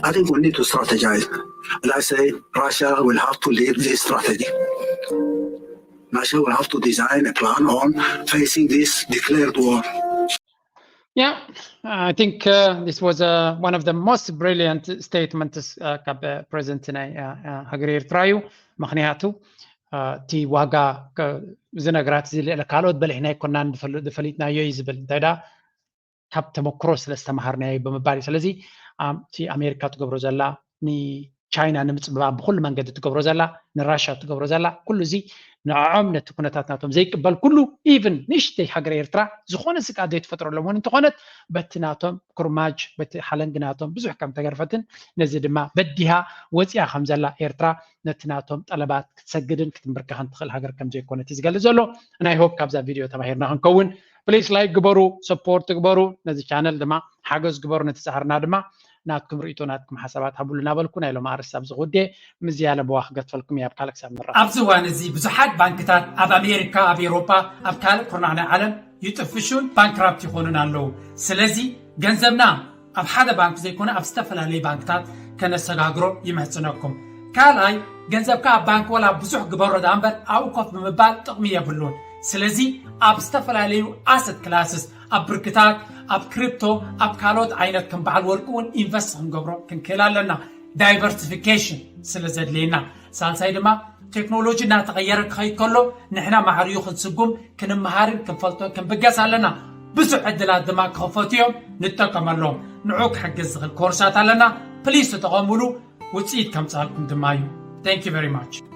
I think we need to strategize. And I say Russia will have to lead this strategy. Russia will have to design a plan on facing this declared war. Yeah, I think uh, this was uh, one of the most brilliant statements uh, ካብ ፕሬዚደንት ናይ uh, uh, ሃገር ኤርትራ እዩ። ምክንያቱ uh, እቲ ዋጋ ከ- እዚ ነገራት እዚ ልዕሊ ካልኦት በሊሕና ኣይኮናን ዝፈል- ዝፈሊጥናዮ እዩ ዝብል እንታይ ዳ ካብ ተመክሮ ስለ ዝተምሃርናዮ ብምባል እዩ። ስለዚ ኣም- እቲ ኣሜሪካ ትገብሮ ዘላ ንቻይና ንምፅብባብ ብኩሉ መንገዲ ትገብሮ ዘላ ንራሻ ትገብሮ ዘላ ኩሉ እዚ ንዕዖም ነቲ ኩነታት ናቶም ዘይቅበል ኩሉ ኢቭን ንእሽተይ ሃገር ኤርትራ ዝኾነ ስግኣት ዘይትፈጥረሎም እውን እንተኾነት በቲ ናቶም ኩርማጅ በቲ ሓለንጊ ናቶም ብዙሕ ከም ተገርፈትን ነዚ ድማ በዲሃ ወፂኣ ከም ዘላ ኤርትራ ነቲ ናቶም ጠለባት ክትሰግድን ክትንብርከኸን ትኽእል ሃገር ከም ዘይኮነት እዩ ዝገልፅ ዘሎ። ናይ ሆፕ ካብዛ ቪድዮ ተማሂርና ክንከውን ፕሊስ ላይክ ግበሩ፣ ሰፖርት ግበሩ፣ ነዚ ቻነል ድማ ሓገዝ ግበሩ። ነቲ ፃዕርና ድማ ናትኩም ርእይቶ ናትኩም ሓሳባት ሃብሉ እናበልኩ ናይ ሎም ኣርስቲ ኣብዚ ክውድየ ምስ ዝያለ በዋ ክገትፈልኩም እየ ኣብ ካልእ ክሳብ ንራኸብ። ኣብዚ እዋን እዚ ብዙሓት ባንክታት ኣብ ኣሜሪካ፣ ኣብ ኤውሮጳ፣ ኣብ ካልእ ኩርናዕ ናይ ዓለም ይጥፍሹን ባንክራፕት ይኾኑን ኣለዉ። ስለዚ ገንዘብና ኣብ ሓደ ባንክ ዘይኮነ ኣብ ዝተፈላለዩ ባንክታት ከነሰጋግሮ ይምሕጽነኩም። ካልኣይ ገንዘብካ ኣብ ባንክ ወላ ብዙሕ ግበሮ ደኣ እምበር ኣብኡ ኮፍ ብምባል ጥቕሚ የብሉን። ስለዚ ኣብ ዝተፈላለዩ ኣሰት ክላስስ ኣብ ብርክታት ኣብ ክሪፕቶ ኣብ ካልኦት ዓይነት ከም በዓል ወርቂ እውን ኢንቨስት ክንገብሮ ክንክእል ኣለና። ዳይቨርሲፊኬሽን ስለ ዘድልየና ሳልሳይ ድማ ቴክኖሎጂ እናተቐየረ ክኸይድ ከሎ ንሕና ማዕሪኡ ክንስጉም ክንመሃርን ክንፈልጦ ክንብገስ ኣለና። ብዙሕ ዕድላት ድማ ክኸፈቱ እዮም፣ ንጠቀመሎም። ንዑ ክሕግዝ ዝኽእል ኮርሳት ኣለና። ፕሊስ ተጠቐሙሉ፣ ውፅኢት ከምፅኣልኩም ድማ እዩ። Thank you very much።